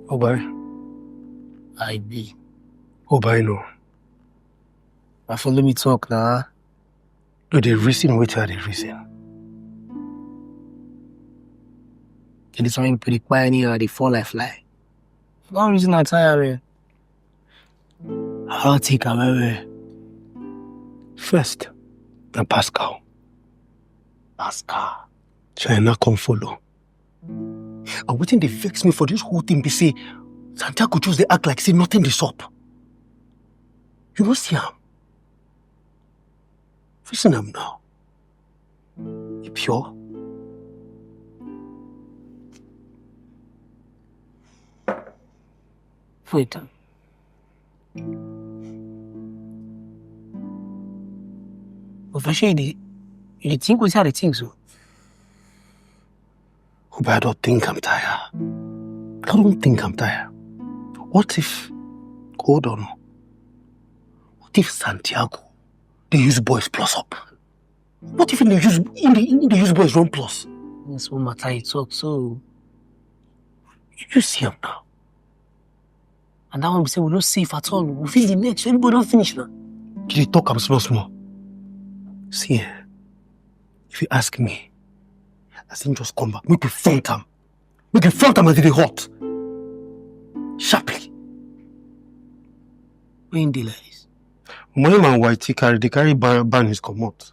Obai. I be. Obai no. I follow me talk now. You dey reason wetin I dey reason. And this one you put it by anyhow, they fall like fly. One reason I tire, man. I'll take am well, well. First, na Pascal. Pascal. China come follow. And wetin dey vex me for this whole thing be say Santiago just dey act like say nothing dey sup. You no see am? Facing am now. E pure. Wait. But Fashe, you dey you dey think wetin I dey think so? Oba, I don think am tire. I don think am tire. What if, hold on. What if Santiago dey use boys plus up? What if he dey use he dey he dey use boys run plus? That's one matter you talk so. You see am now. And that one be say we no safe at all. We feel the next. Everybody don finish now. You dey talk am small small. See, eh, if you ask me, as him just come back, make we front am. Make we front am as e dey hot. Sharply. When dey like this. Money man Y T carry, they carry ban, ban his comot.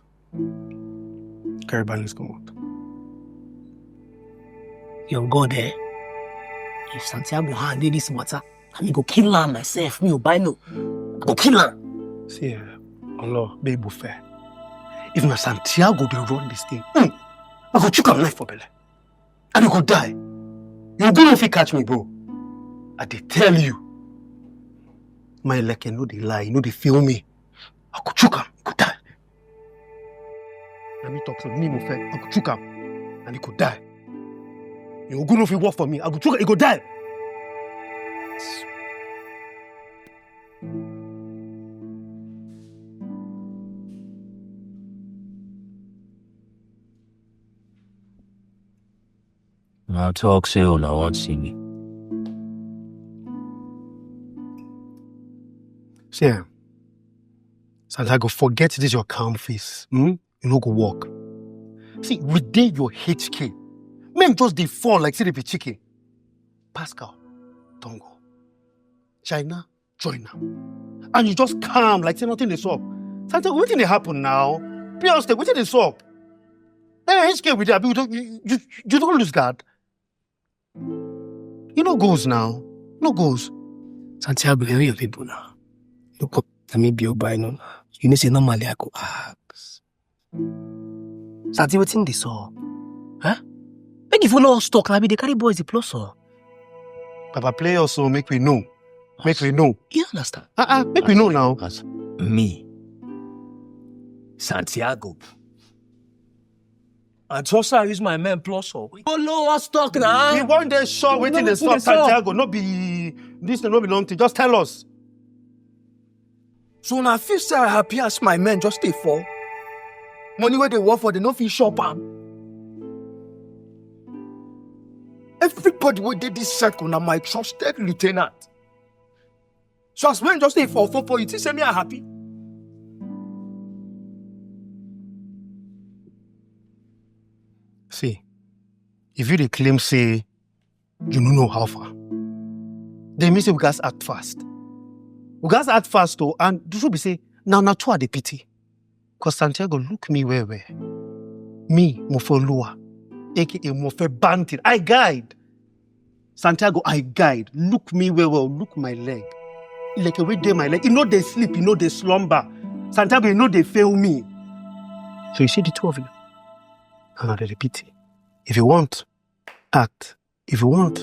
Carry ban his comot. Your God, eh? If Santiago hand dey this matter, I go kill am myself. Me Oba, no. I go kill am. See, eh, Allah, be Ibu fair. If na Santiago dey run this thing, hmm, I go chook am knife for belle. And you go die. You go no fit catch me, bro. I dey tell you. My leke no dey lie, no dey feel me. I go chook am, you go die. Na me talk so, me mo fair, I go chook am, and you go die. You go no fit work for me, I go chook am, you go die. I talk say una wan see me. See, eh, Santiago, forget this your calm face. Hmm? You no go work. See, we dey your H K. Men just dey fall like say they be chicken. Pascal, Tongo, China, join am. And you just calm like say nothing dey sup. Santiago, wetin dey happen now? Pure stake, wetin dey sup? Na your H K we dey, abi you don you, you, you don lose guard? You no goals now. No goals. Santiago, you know your people now. Look up, let me be your buy no. You know say normally I go ask. Santi, wetin dey sup? Huh? Make you follow us talk, abi dey carry boys dey plus up. Papa, play us so make we know. Make we know. You understand? Uh-uh, make we know now. As me, Santiago, I trust I use my men plus up. Follow us talk now. We wan dey sure wetin dey sup, Santiago. No be this, no be long thing. Just tell us. So na feel say I happy as my men just dey fall. Money wey dey work for, dem no fit shop am. Everybody wey dey this circle na my trusted lieutenant. So as men just dey fall, fall, fall, you think say me I happy? See, if you dey claim say you no know how far, then mean say we gats act fast. We gats act fast o, and the truth be say, now na two I dey pity. Cause Santiago, look me well well. Me, Mofe Oluwa, A K A Mofe Bantin. I guide. Santiago, I guide. Look me well well. Look my leg. Like a way dey my leg. E no dey sleep, e no dey slumber. Santiago, e no dey fail me. So you see the two of you? And I dey repeat it. If you want, act. If you want,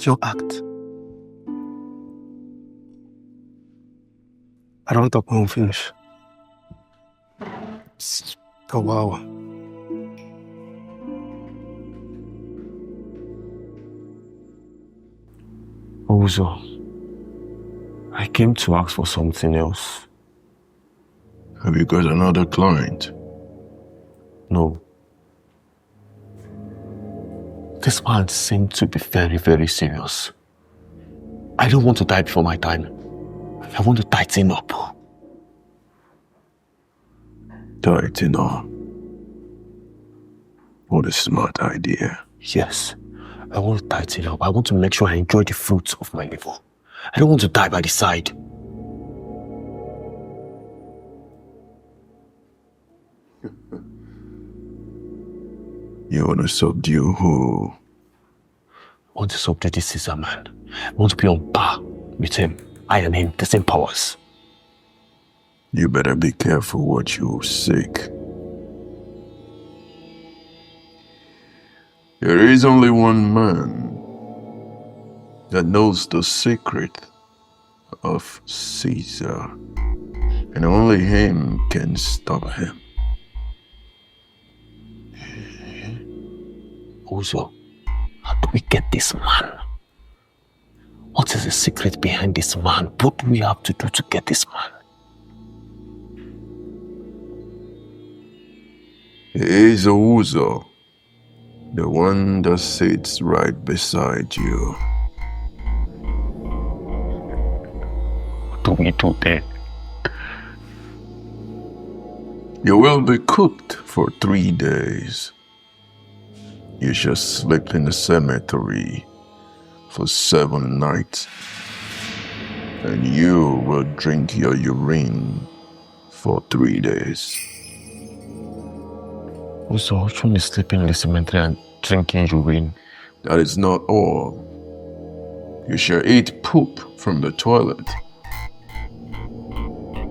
you act. I don talk my own finish. Oh, wow. Ozo, I came to ask for something else. Have you got another client? No. This man seemed to be very, very serious. I don't want to die before my time. I want to tighten up. Tighten up. What a smart idea. Yes. I want to tighten up. I want to make sure I enjoy the fruits of my labor. I don't want to die by the side. You want to subdue who? want to subdue this Caesar man. I want to be on par with him. I and him, the same powers. You better be careful what you seek. There is only one man that knows the secret of Caesar, and only him can stop him. Uzo, how do we get this man? What is the secret behind this man? What do we have to do to get this man? He is a Uzo, the one that sits right beside you. What do we do then? You will be cooked for three days. You shall sleep in the cemetery for seven nights, and you will drink your urine for three days. Also, which one is sleeping in the cemetery and drinking urine? That is not all. You shall eat poop from the toilet.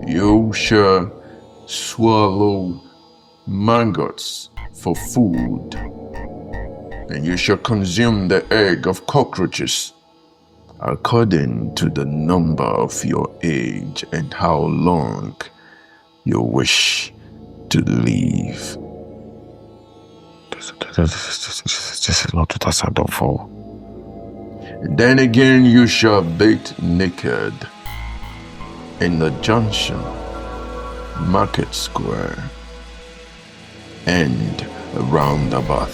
You shall swallow maggots for food, and you shall consume the egg of cockroaches, according to the number of your age and how long you wish to live. This, this, this, this, this is not what I signed up for. Then again, you shall bathe naked in the junction, market square, and roundabout.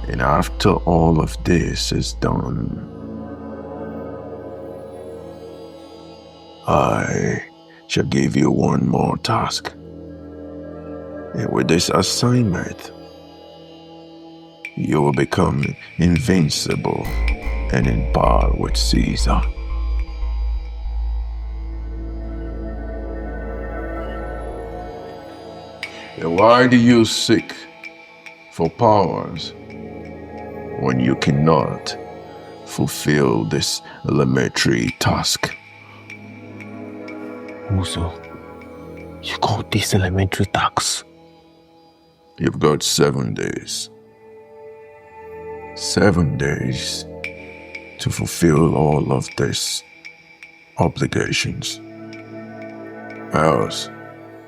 And after all of this is done, I shall give you one more task. And with this assignment, you will become invincible and in par with Caesar. And why do you seek for powers when you cannot fulfill this elementary task? Uzo, you call this elementary task? You've got seven days. Seven days to fulfill all of these obligations. Else,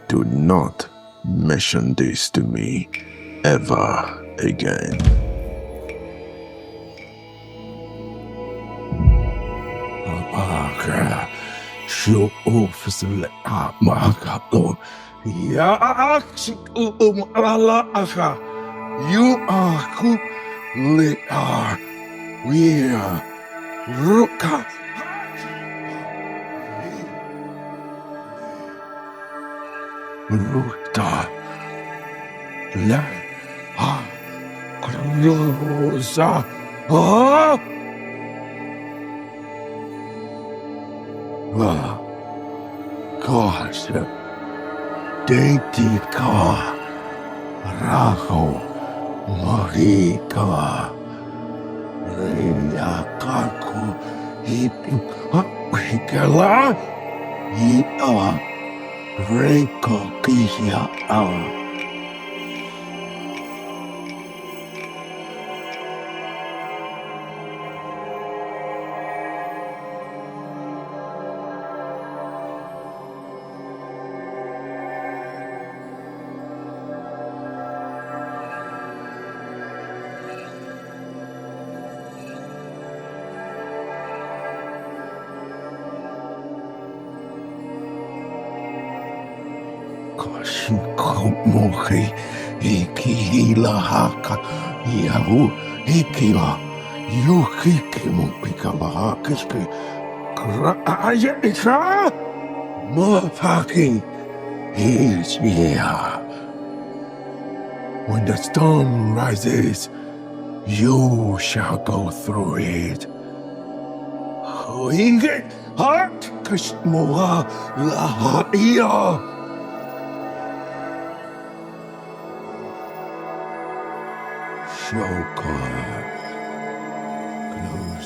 do not mention this to me ever again. Amaka, show off the amaka. Ya, um, ala aka. You are who they are. We are Ruka. Ruta. La. Ha. Rosa. Ha. Wa. Gosh. Deitika. Raho. Morika. Ria kako. Hipu. Hikala. Ina. Reko kia. Kashikomoke, Ikihilahaka, Yahu, Ikila, Yukikimo, Ikalahakishke, Kra, Aya, Ika, Mohaki, Ishia. When the storm rises, you shall go through it. Hoige, Heart, Kashmoa, Lahaia. Shoka.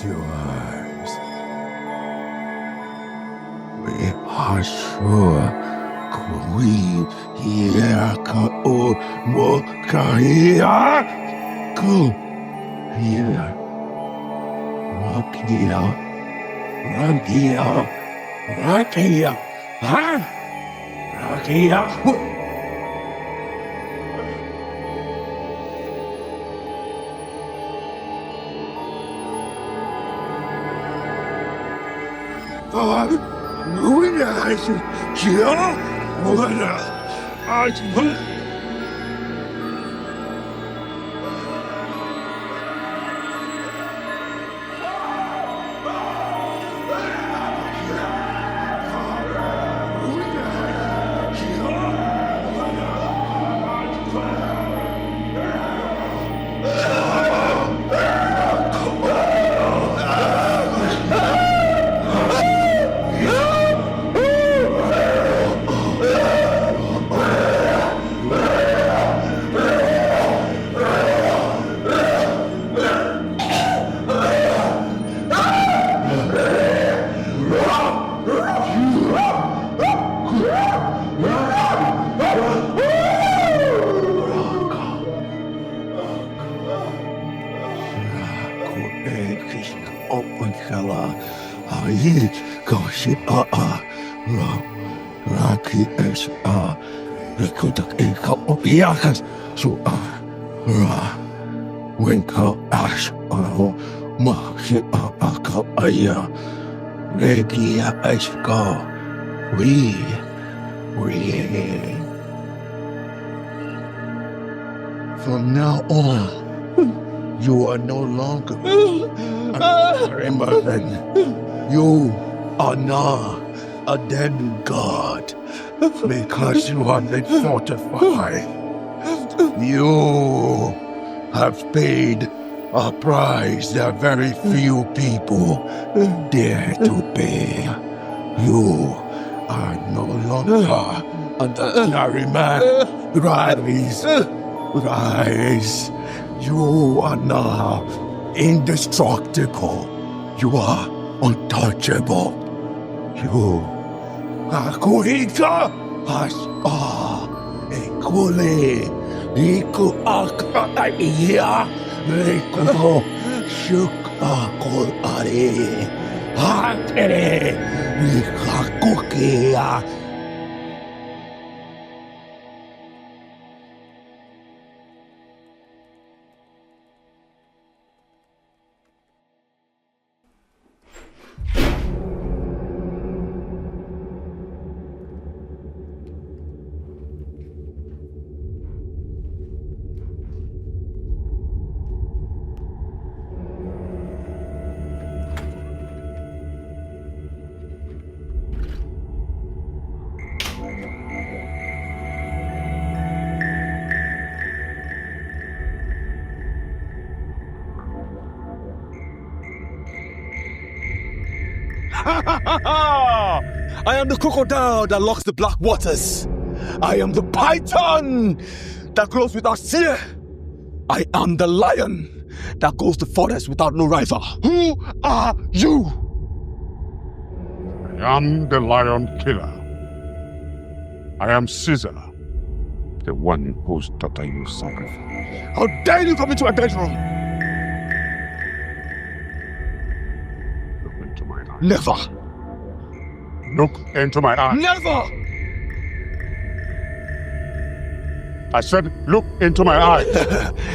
yours. We are sure Kuwi Yaka Omo Kahia Ku Hia Rakia Rakia Rakia Ha Rakia. Open kala, ayi, koshi a a, ra, raki es a, rikutak ika opiakas, su a, ra, winka ash a, ma shi a a ka aya, rekia ash ka, we, we. From now on, you are no longer an Remagen. You are now a demigod because you have been fortified. You have paid a price that very few people dare to pay. You are no longer an ordinary man. Rise, rise. You are now indestructible. You are untouchable. You are Kuhika Hasha Ekule Iku Aka Iya Rikuto Shuk Akol Are Hakere Ikakukia. I am the crocodile that locks the black waters. I am the python that grows without fear. I am the lion that goes the forest without no rival. Who are you? I am the lion killer. I am Caesar, the one whose daughter you sacrificed. How dare you come into my bedroom? Look into my eyes. Never. Look into my eyes. Never! I said, look into my eyes.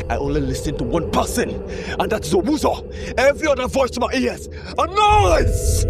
I only listen to one person, and that's Zobuzo. Every other voice to my ears are noise!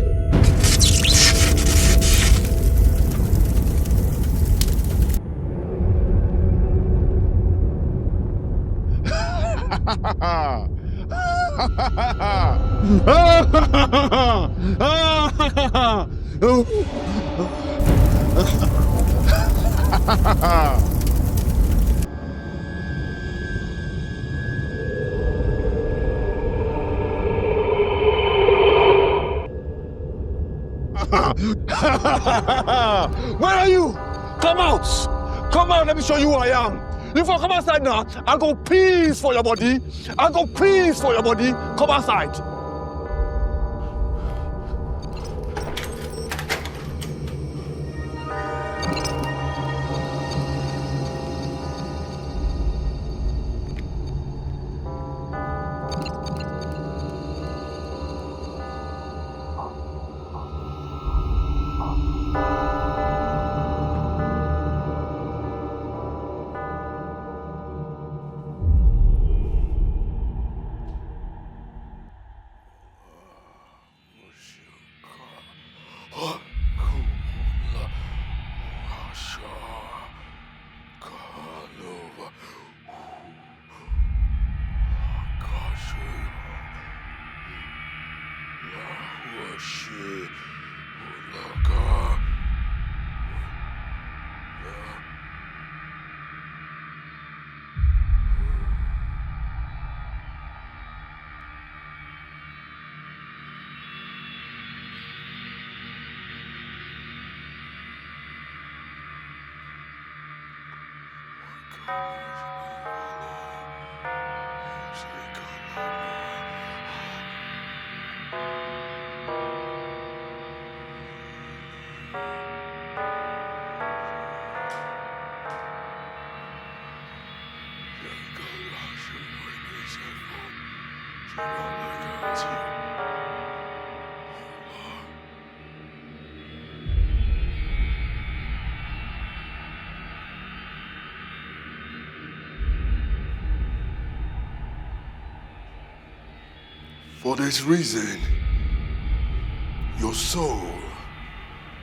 Where are you? Come out! Come out, let me show you who I am. If you come outside now, I go piss for your body. I go piss for your body. Come outside. For this reason, your soul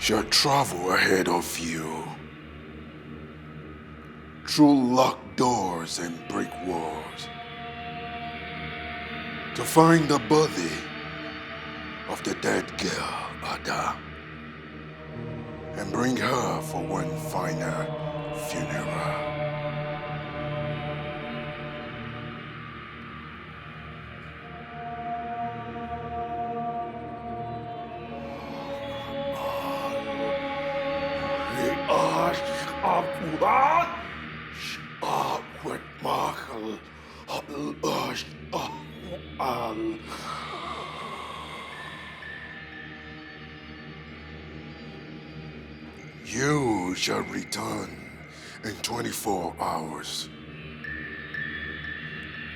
shall travel ahead of you through locked doors and brick walls to find the body of the dead girl, Ada, and bring her for one final funeral. You shall return in twenty-four hours.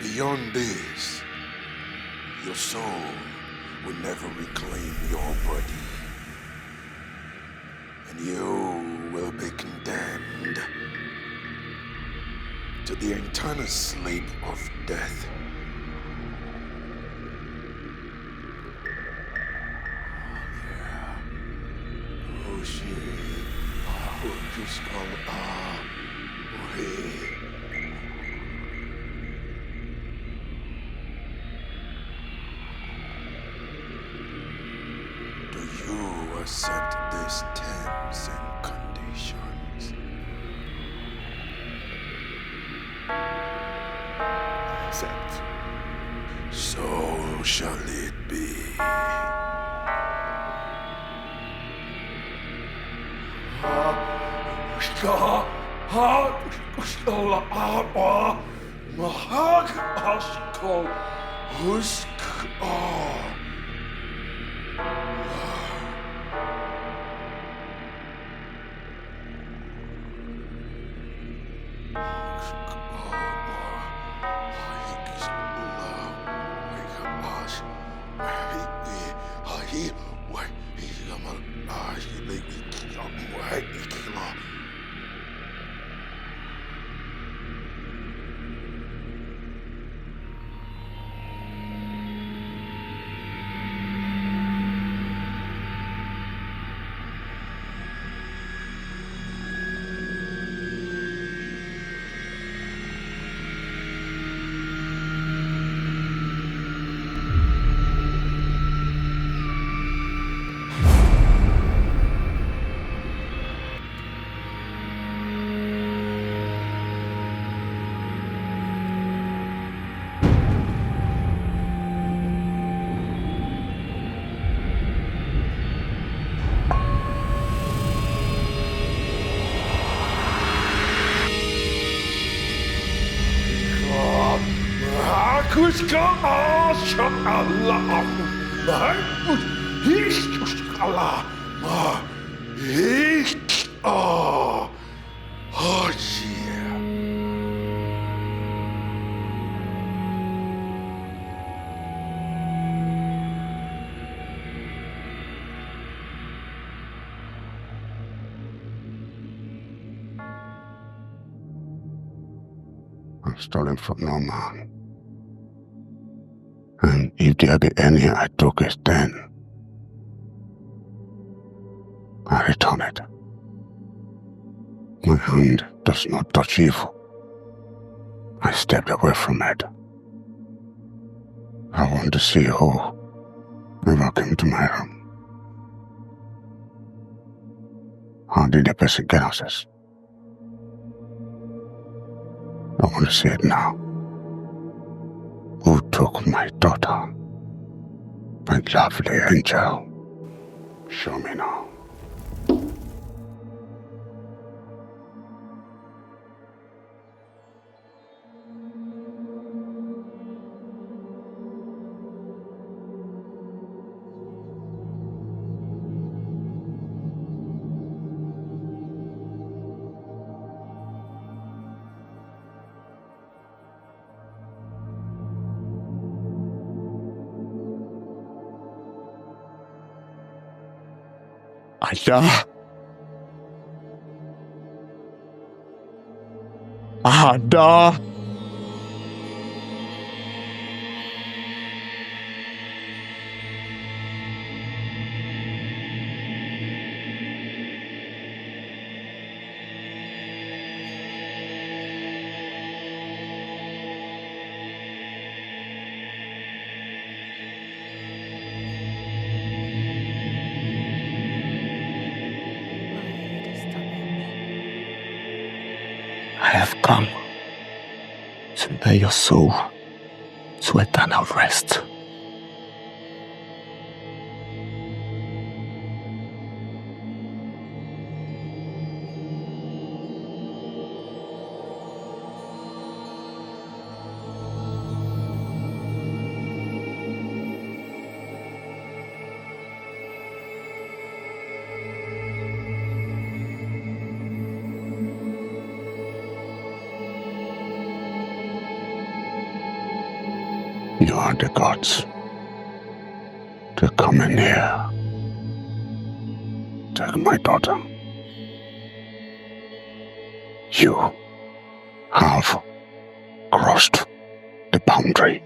Beyond this, your soul will never reclaim your body, and you will be condemned to the eternal sleep of death. Do you accept these terms and conditions? Accept. So shall it be. I stole him from no man. And if there be any I took it, then I return it. My hand does not touch evil. I stepped away from it. I want to see who ever came to my room. How did the person get access? I want to see it now. Who took my daughter? My lovely angel. Show me now. Ada. Ada. I have come to bear your soul to eternal rest. You are the gods. They come in here. Take my daughter. You have crossed the boundary.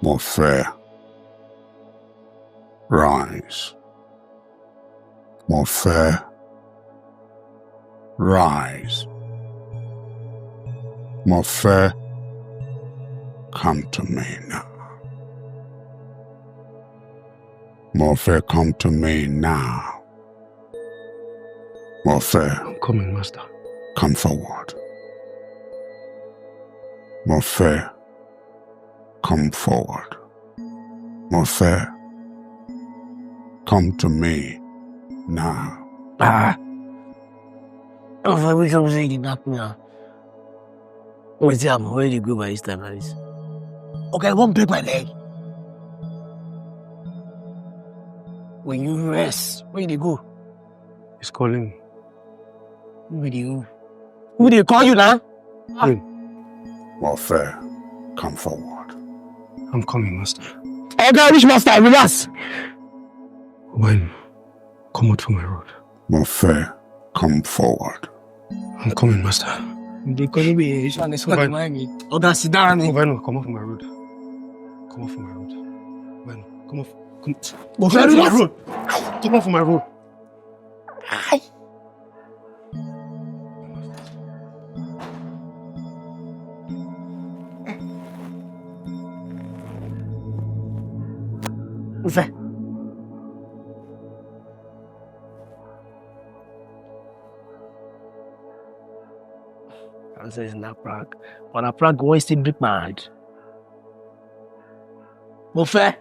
Morphe, rise. Morphe, rise. Morphe, come to me now. Morphe, come to me now. Morphe. I'm coming, Master. Come forward. Morphe, come forward. Morphe, come to me now. Ah. Morphe, which one say you dey knock me now? Wetin happen? Where you go by this time like this? Okay, I won't break my leg. When you rest, where you dey go? He's calling me. Who be the who? Who dey call you now? Ah. Morphe, come forward. I'm coming, Master. Oga, which master? Relax. When? Come out from my road. Morphe, come forward. I'm coming, Master. They call me. This one is what remind me. Oga, sit down. When? Come off my road. Come off my road. When? Come off. Come, come off my road. Come off my road. Aye. Morphe. I say it's not prank. But a prank wey still break my heart. Morphe.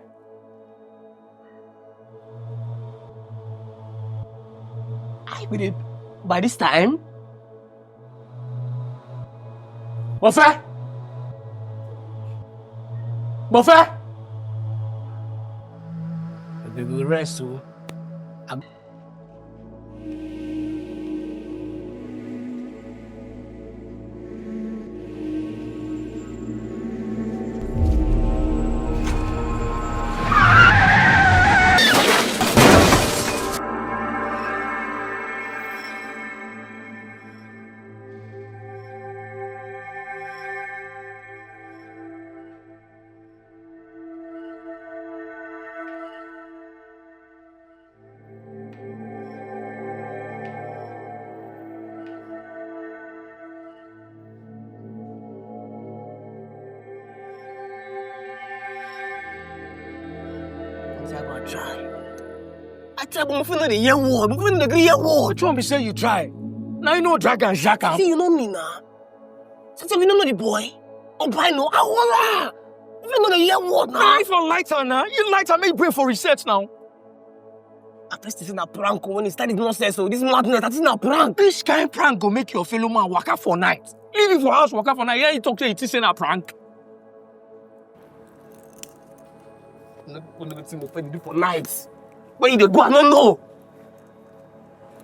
I be dey by this time. Morphe. Morphe. We go rest o. I try. I try, but my friend no dey hear word. My friend no dey hear word. Which one be say you try? Now you know drag and jack am. See, you know me now. Since you no know the boy, Obino, I wanna. If you no dey hear word now. If you light am now, you light am, make brain for reset now. I first say na prank o, when he start this nonsense o, this madness, that is na prank. Which kind prank go make your fellow man waka for night? Leave him for house, waka for night. Yeah, he talk say he think say na prank. No, no, wetin mo fit do for night. When you dey go, I no know.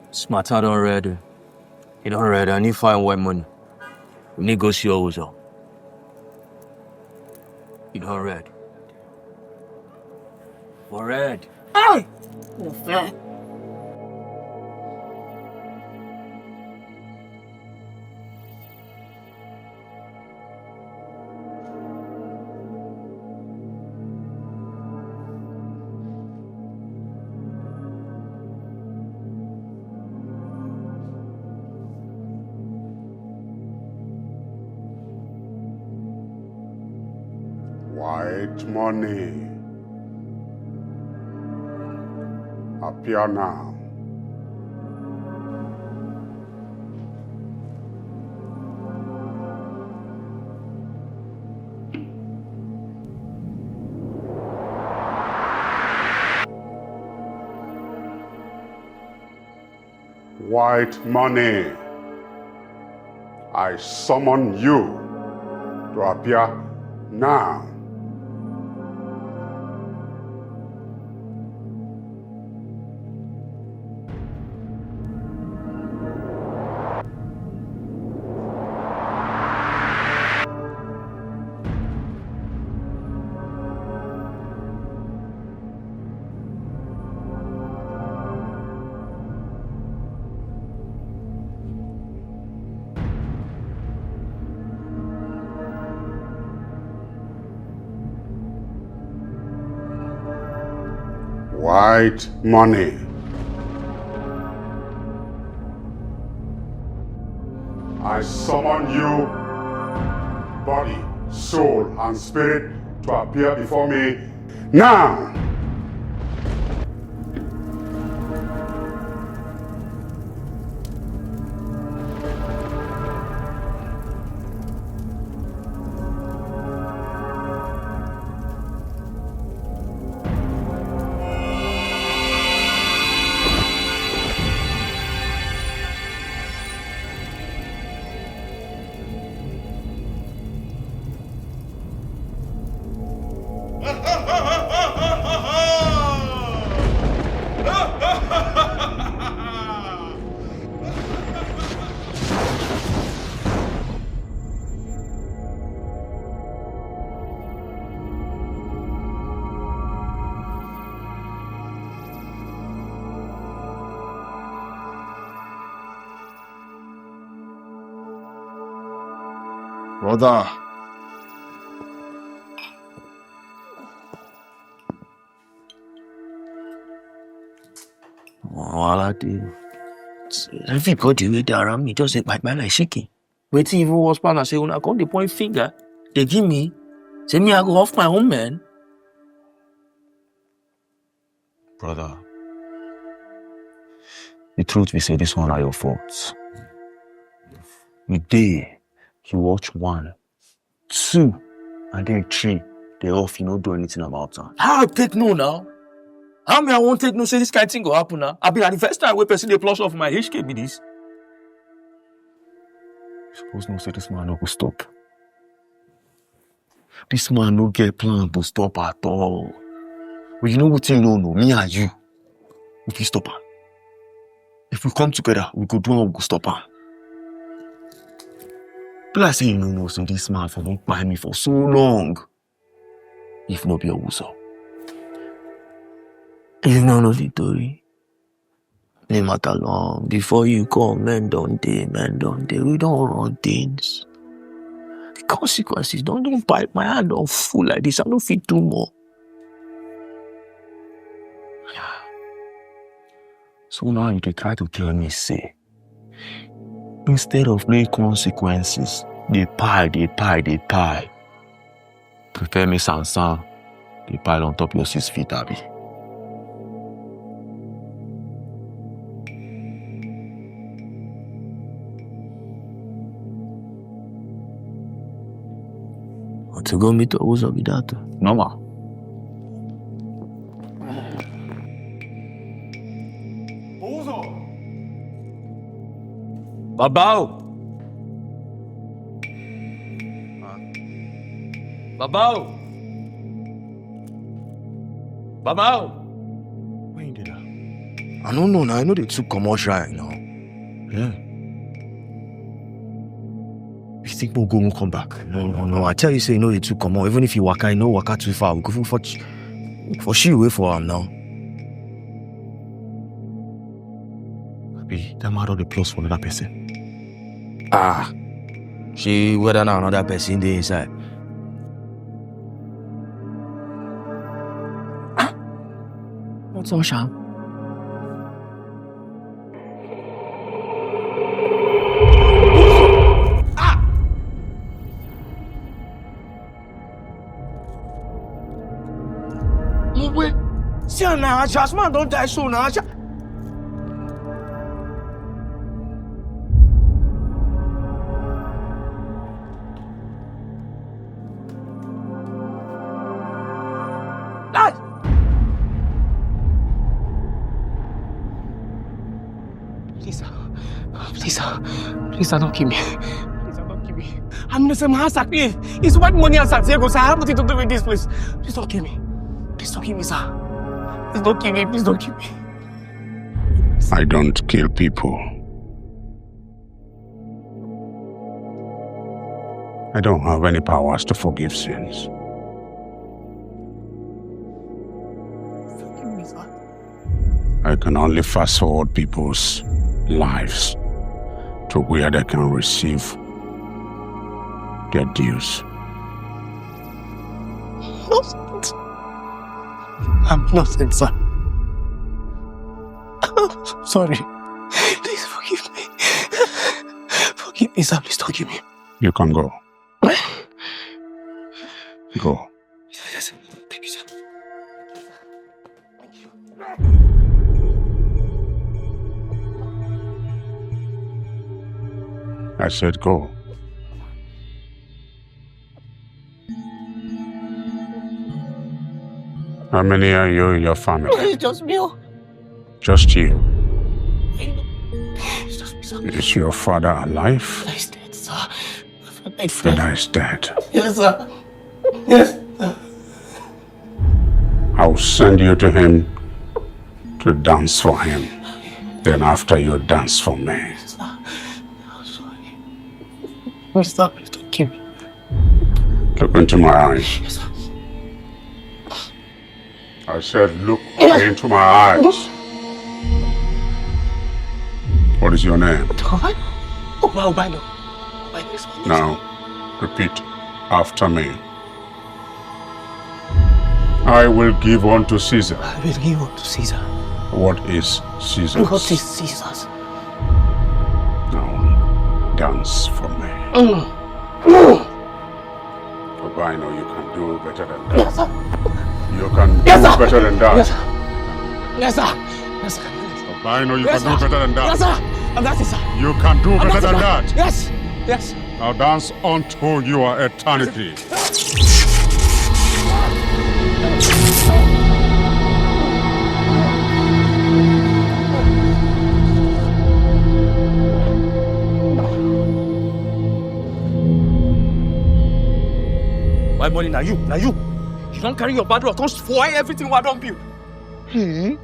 This matter don red o. E don red, I need find white money. We need go see Ozo. E don red. For red. Hey! Mo fẹ́. White money. Appear now. White money, I summon you to appear now. White money. I summon you, body, soul, and spirit, to appear before me now. Brother. Wahala dey. Everybody wey dey around me just dey kpai kpai like chicken. Wetin even worse pass na say una come dey point finger, dey give me, say me I go off my own men. Brother, the truth be say this one na your fault. You dey, you watch one, two, and then three, dey off, you no do anything about am. How I take know now? How me I wan take know say this kind thing go happen now? I be na the first time wey person dey plush off my H K be this. You suppose know say this man no go stop. This man no get plan to stop at all. But you know wetin you no know, me and you, we fit stop am. If we come together, we go do am, we go stop am. Be like say you no know say this man for don kpai me for so long. If no be Owuzo. You no know the tori. Leave matter long. Before you come, men don dey, men don dey. We don run things. The consequences don don bite. My hand don full like this. I no fit do more. So now you dey try to tell me say instead of make consequences dey pile, dey pile, dey pile, prefer make sansan dey pile on top your six feet, abi? to go meet Owozo be that. Normal. Baba o. Baba o. Baba o. Where you dey now? I no know now. I no dey too comot shy now. Yeah. You think we'll go and come back? No, no, no. I tell you, say you know you too comot. Even if you waka, you no waka too far. We go for for for she away for am now. Abi that man don dey plus for another person. Ah, she whether na another person dey inside. Ah, what's up, Sha? Mugwe. See am na Aja. As man don die so na Aja. Die! Please, sir. Please, sir. Please, sir, don't kill me. Please, sir, don't kill me. I know say my house are clean. It's white money and San Diego, sir. I have nothing to do with this place. Please don't kill me. Please don't kill me, sir. Please don't kill me. Please don't kill me. I don't kill people. I don't have any powers to forgive sins. Forgive me, sir. I can only fast forward people's lives to where they can receive their dues. I'm nothing, sir. Sorry. Please forgive me. Forgive me, sir. Please don't kill me. You can go. Go. Yes, yes. Thank you, sir. I said go. How many are you in your family? It's just me. Oh. Just you. It's just me, sir. Is your father alive? He's dead, sir. My father is dead. Yes, sir. Yes. I'll send you to him to dance for him. Then after you dance for me. Sir, I'm sorry. Please, sir, please don't kill me. Look into my eyes. Yes, sir. I said, look into my eyes. What is your name? Oba, Oba, Oba, no. Oba, yes, yes. Now, repeat after me. I will give unto Caesar. I will give unto Caesar. What is Caesar's? What is Caesar's? Now, dance for me. Mm. Mm. Oba, I know you can do better than that. Yes, sir. You can do better than that. Yes, sir. Yes, sir. Yes, sir. Oba, I know you can do better than that. Yes, sir. And that is, sir. You can do better than that. Yes. Yes. Now dance unto your eternity. Why money na you? Na you. You don carry your bad luck, come spoil everything wey I don build. Hmm?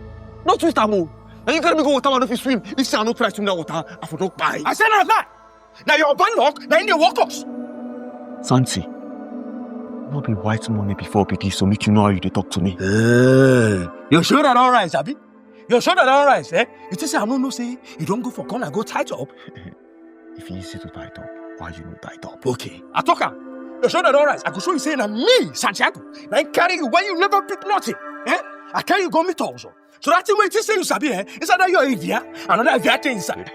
No twist am o. Na you carry me go water wey I no fit swim. If say I no try swim that water, I for don kpai. I say na lie. Na your bad luck, na im dey work us. Santi, no be white money before be this, so make you know how you dey talk to me. Eh, your shoulder don rise, abi? Your shoulder don rise, eh? You think say I no know say you don go for corner go tight up? If e easy to tight up, why you no tight up? Okay, I talk am. Your shoulder don rise. I go show you say na me, Santiago. Na I carry you when you never pick nothing. Eh? I carry you go meet Ozo. So that thing wey you think say you sabi, eh? Inside that your Avia, another Avia dey inside.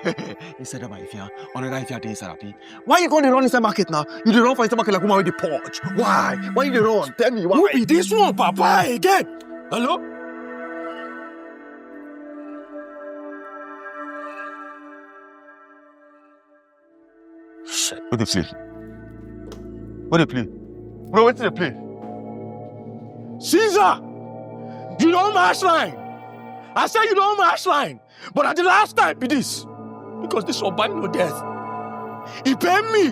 Inside that my Avia, another Avia dey inside, abi? Why you go dey run inside market now? You dey run for inside market like woman wey dey purge. Why? Why you dey run? Tell me why. Who be this one, Papa, again? Hello? Shit. What dey play? What dey play? Bro, wetin dey play? Caesar! You don match line! I say you don match line! But na the last time be this. Because this Oba no death. He pain me.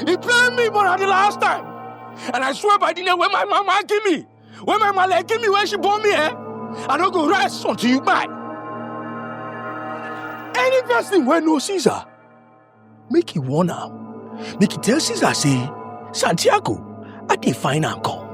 He pain me, but na the last time. And I swear by the name wey my mama give me, wey my male give me, wey she born me, eh? I no go rest until you buy. Any person wey know Caesar, make he warn am. Make he tell Caesar say, Santiago, I dey find am come.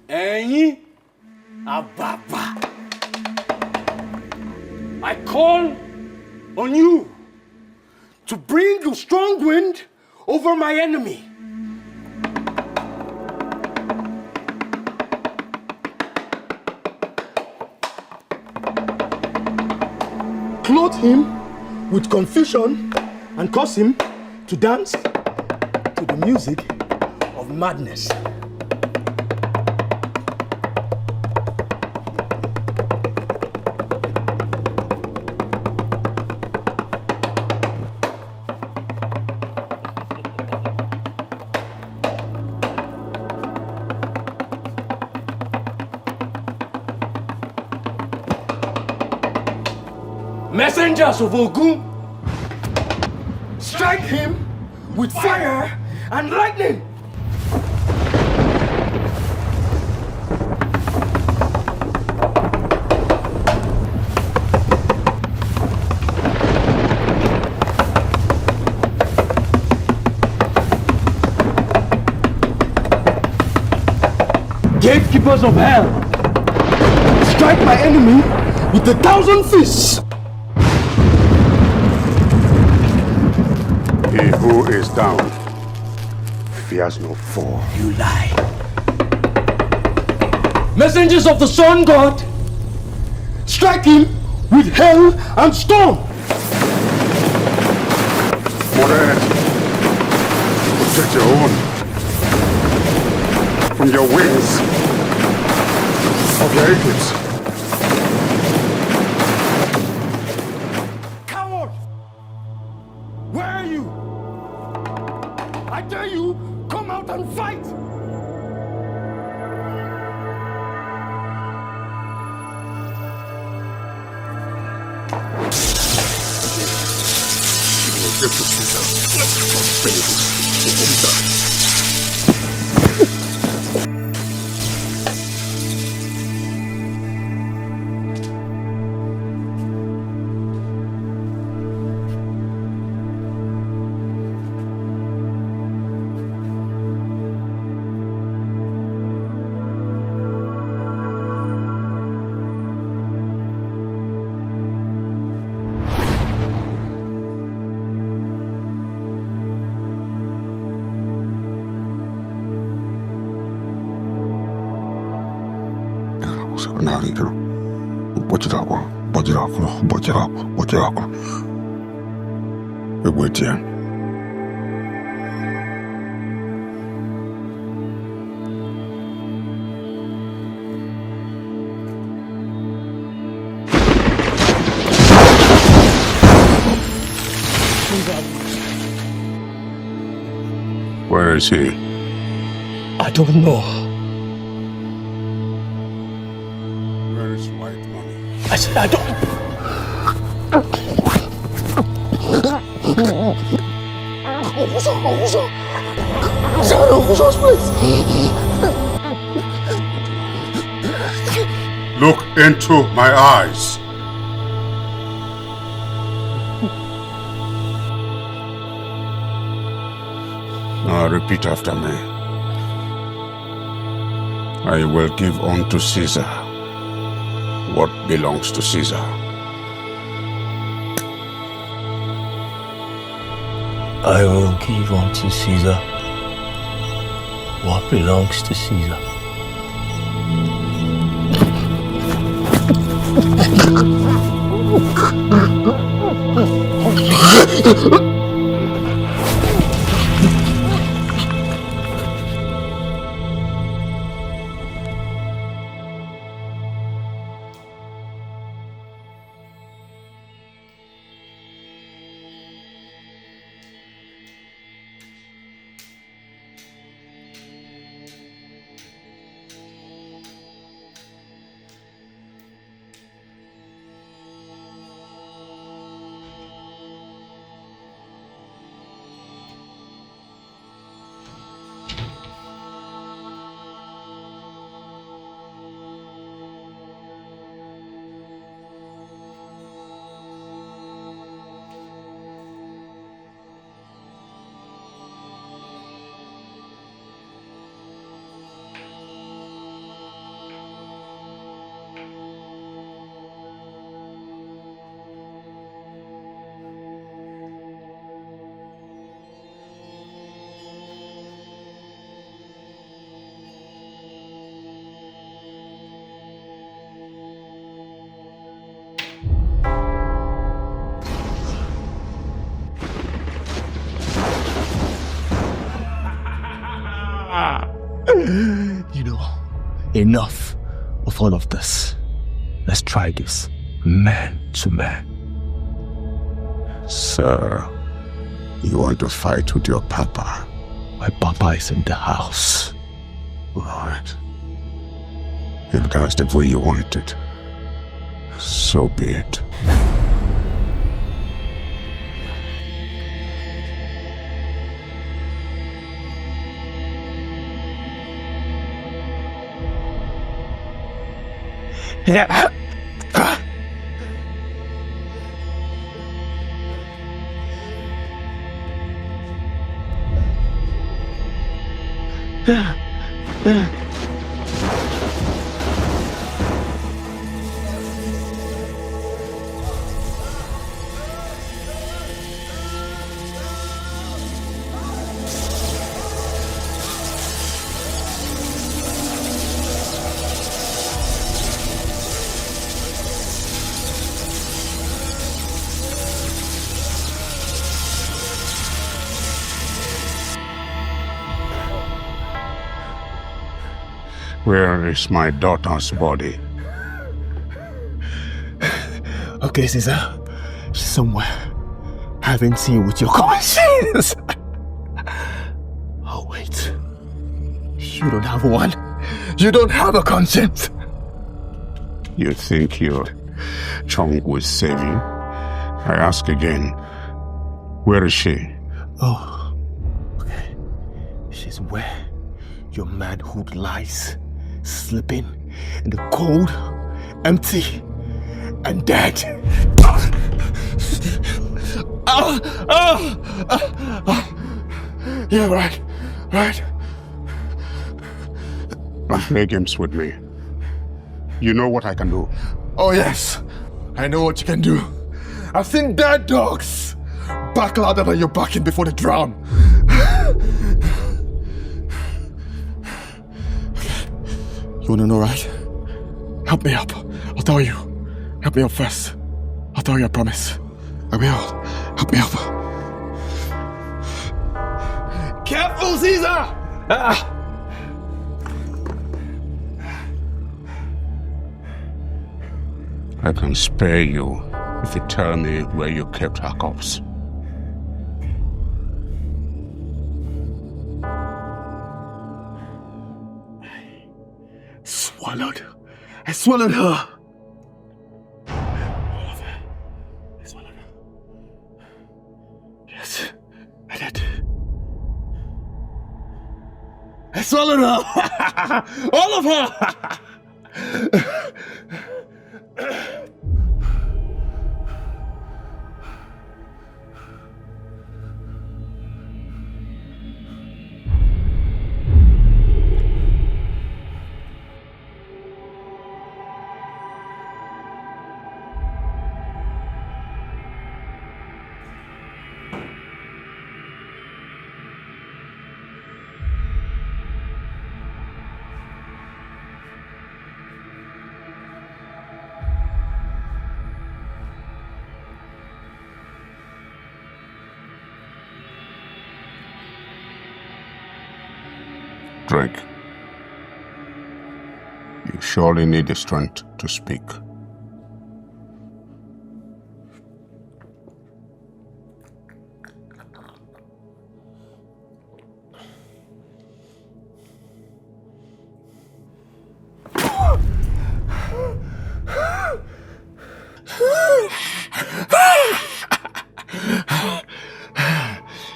Ẹ̀yin àgbààgbà, I call on you to bring your strong wind over my enemy. Clothe him with confusion and cause him to dance to the music of madness. Messengers of Ogun, strike him with fire and lightning. Gatekeepers of hell, strike my enemy with a thousand fists. He who is down fears no foe. You lie. Messengers of the Sun God, strike him with hail and storm. Morehead, protect your own from your wings of your ignorance. Coward! Where are you? I tell you, come out and fight! Bajirako, Bajirako, Bajirako, Bajirako. Egwetie. Where is he? I don't know. Where is White Money? I said I don't. Look into my eyes. Now repeat after me. I will give unto Caesar what belongs to Caesar. I will give unto Caesar what belongs to Caesar. You know, enough of all of this. Let's try this man to man. Sir, you want to fight with your papa? My papa is in the house. All right. If that's the way you want it, so be it. Where is my daughter's body? Okay, Caesar. She's somewhere. I haven't seen with your conscience. Oh, wait. You don't have one. You don't have a conscience. You think your tongue will save you? I ask again, where is she? Oh, okay. She's where your manhood lies, sleeping in the cold, empty, and dead. Ah, ah, ah, ah. Yeah, right, right. Don't play games with me. You know what I can do. Oh, yes. I know what you can do. I've seen dead dogs back louder than you're backing before they drown. You wanna know, right? Help me up. I'll tell you. Help me up first. I'll tell you, I promise. I will. Help me up. Careful, Caesar! Ah! I can spare you if you tell me where you kept her corpse. Swallowed. I swallowed her. All of her. I swallowed her. Yes, I did. I swallowed her. All of her. Drink. You surely need the strength to speak.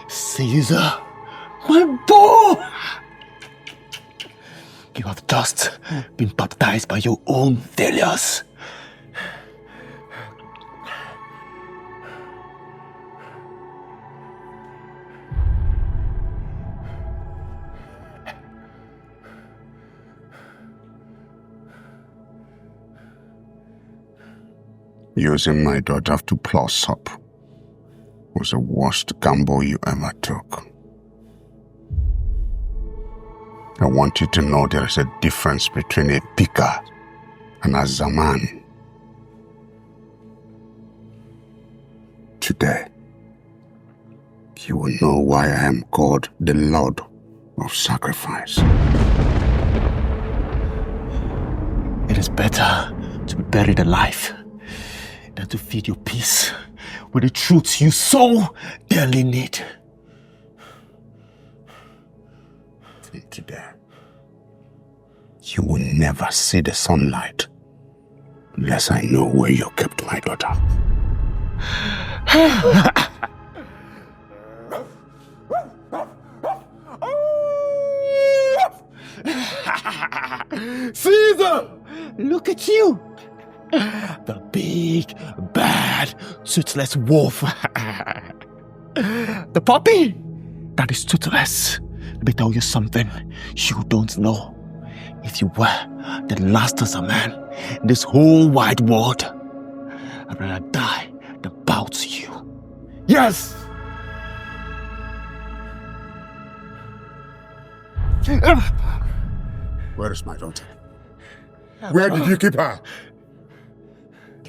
Caesar, my boy! You have just been baptized by your own failures. Using my daughter to plus up was the worst gamble you ever took. I want you to know there is a difference between a picker and a Zaman. Today, you will know why I am called the Lord of Sacrifice. It is better to be buried alive than to feed your peace with the truths you so dearly need. From today, you will never see the sunlight unless I know where you kept my daughter. Caesar! Look at you! The big, bad, toothless wolf. The puppy that is toothless. Let me tell you something you don't know. If you were the last Zaman in this whole wide world, I'd rather die than bow to you. Yes! Where is my daughter? Where did you keep her?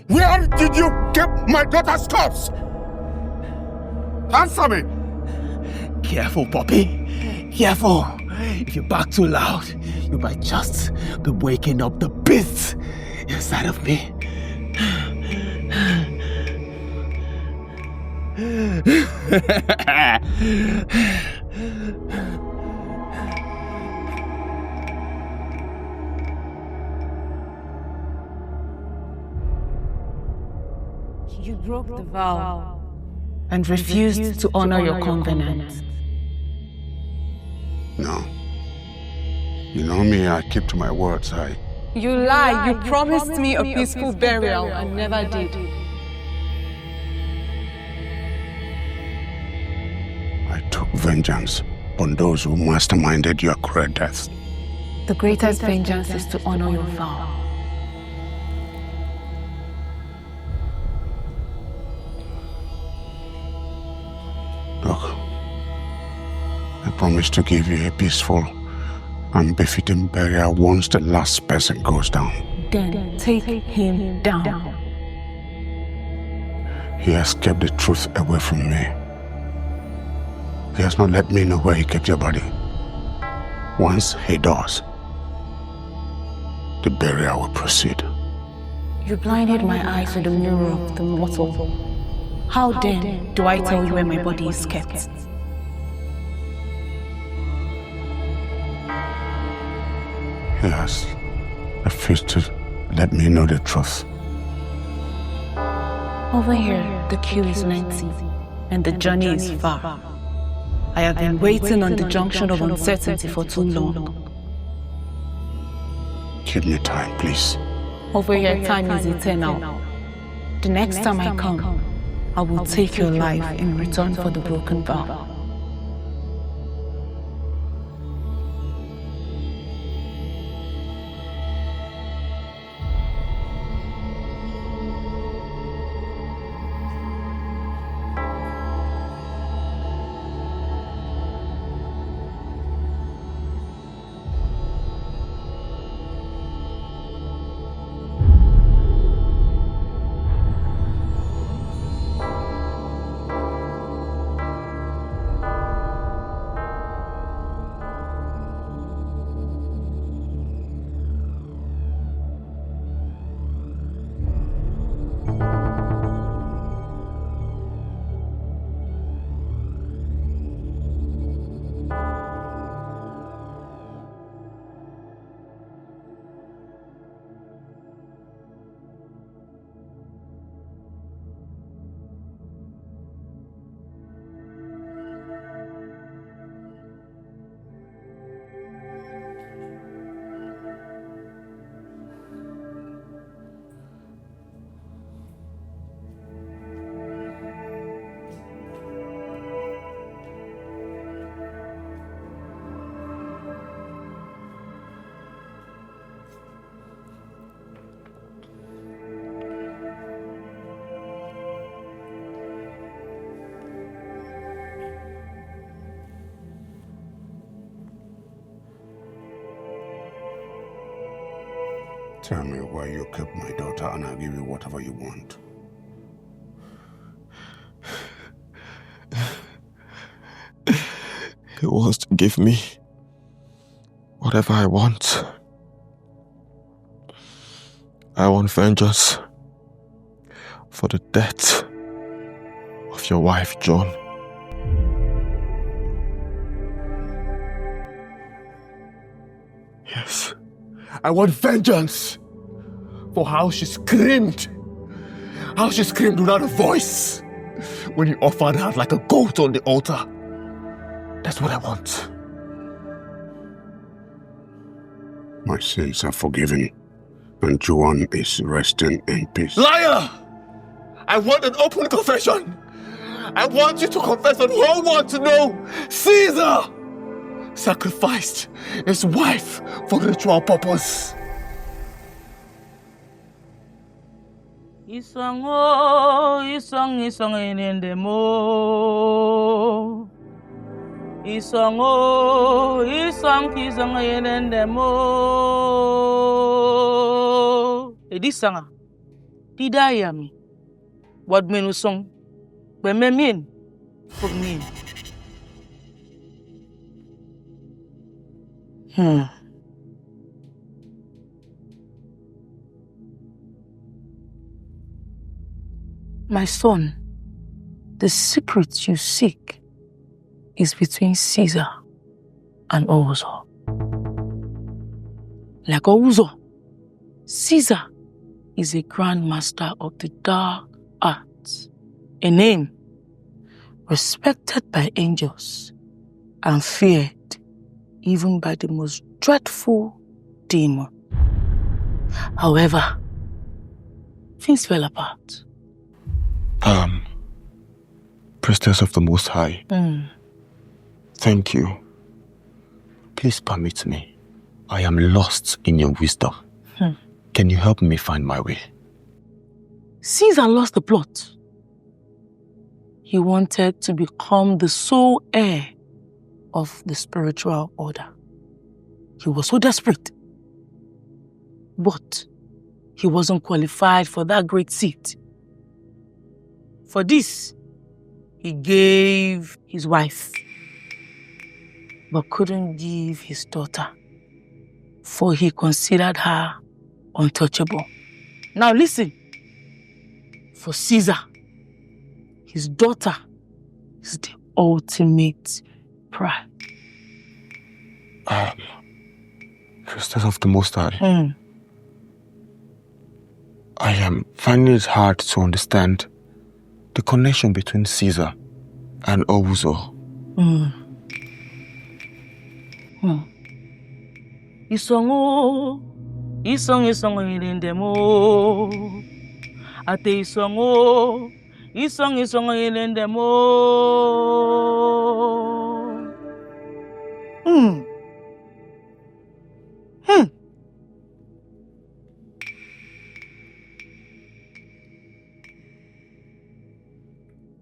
Where did you keep my daughter's corpse? Answer me! Careful, puppy. Careful. If you bark too loud, you might just be waking up the beasts inside of me. You broke the vow and refused to honor your covenant. No. You know me, I keep to my words. I You lie. You promised me a peaceful burial and never did. I took vengeance on those who masterminded your cruel death. The greatest vengeance is to honor your vow. Look, I promise to give you a peaceful and befitting burial once the last person goes down. Then take him down. He has kept the truth away from me. He has not let me know where he kept your body. Once he does, the burial will proceed. You blinded my eyes with the mirror of the mortal. How then do I tell you where my body is kept? He has refused to let me know the truth. Over here, the queue is lengthy and the journey is far. I have been waiting on the junction of uncertainty for too long. Give me time, please. Over here, time is eternal. The next time I come, I will take your life in return for the broken vow. Tell me where you kept my daughter and I'll give you whatever you want. He wants to give me whatever I want. I want vengeance for the death of your wife, John. Yes. I want vengeance for how she screamed. How she screamed without a voice when you offered her like a goat on the altar. That's what I want. My sins are forgiven, and Juan is resting in peace. Liar! I want an open confession. I want you to confess the whole world to know Caesar sacrificed his wife for ritual purpose. Isong o, isong, isong inende mo. Isong o, isong, isong inende mo. Edi sanga. Tida yami. Wad menu song. Be me min. Fog min. Hmm. My son, the secret you seek is between Caesar and Ozo. Like Ozo, Caesar is a grandmaster of the dark arts, a name respected by angels and feared even by the most dreadful demon. However, things fell apart. Um, Priestess of the Most High, Mm. thank you. Please permit me. I am lost in your wisdom. Hmm. Can you help me find my way? Caesar lost the plot. He wanted to become the sole heir of the spiritual order. He was so desperate. But he wasn't qualified for that great seat. For this, he gave his wife, but couldn't give his daughter, for he considered her untouchable. Now listen, for Caesar, his daughter is the ultimate pride. Um, Priestess of the Most High, Mm. I am finding it hard to understand the connection between Caesar and Owuzo. Mm. Hmm. Isongo, isong isong ilindemo. Ate isongo, isong isong ilindemo. Hmm. Hmm.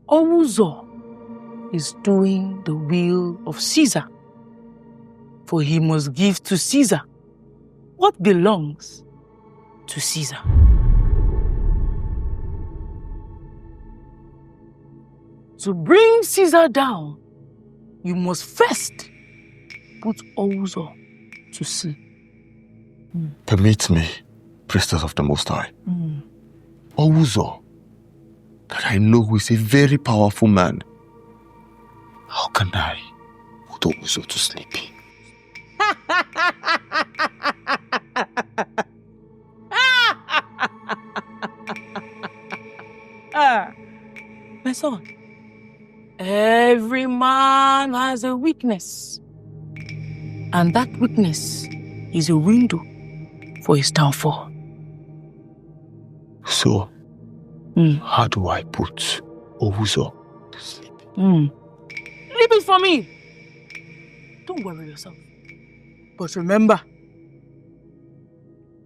Owuzo is doing the will of Caesar, for he must give to Caesar what belongs to Caesar. To bring Caesar down, you must first put Owuzo to sleep. Permit me, Priestess of the Most High. Owuzo, that I know is a very powerful man. How can I put Owuzo to sleep? Ah, my son, every man has a weakness, and that weakness is a window for his downfall. So, Mm. how do I put Owuzo to sleep? Mm. Leave it for me. Don't worry yourself. But remember,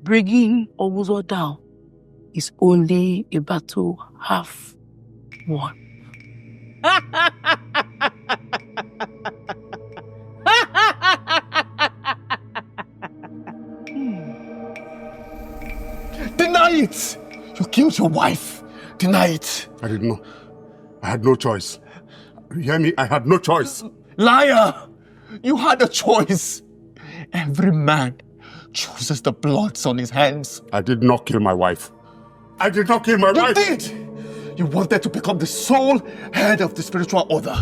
bringing Owuzo down is only a battle half won. Deny it! You killed your wife! Deny it! I didn't know. I had no choice. You hear me? I had no choice. Liar! You had a choice. Every man chooses the bloods on his hands. I did not kill my wife. I did not kill my You wife. did! You wanted to become the sole head of the spiritual order.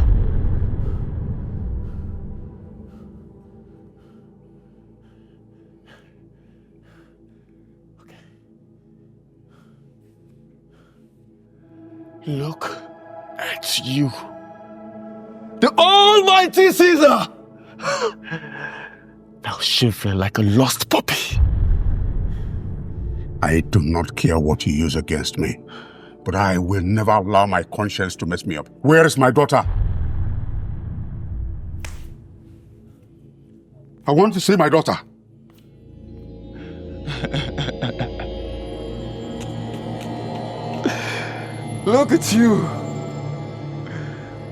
Look at you. The Almighty Caesar! Now shivering like a lost puppy. I do not care what you use against me, but I will never allow my conscience to mess me up. Where is my daughter? I want to see my daughter. Look at you.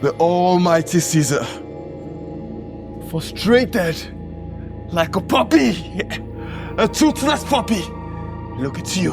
The Almighty Caesar. Frustrated like a puppy. A toothless puppy. Look at you.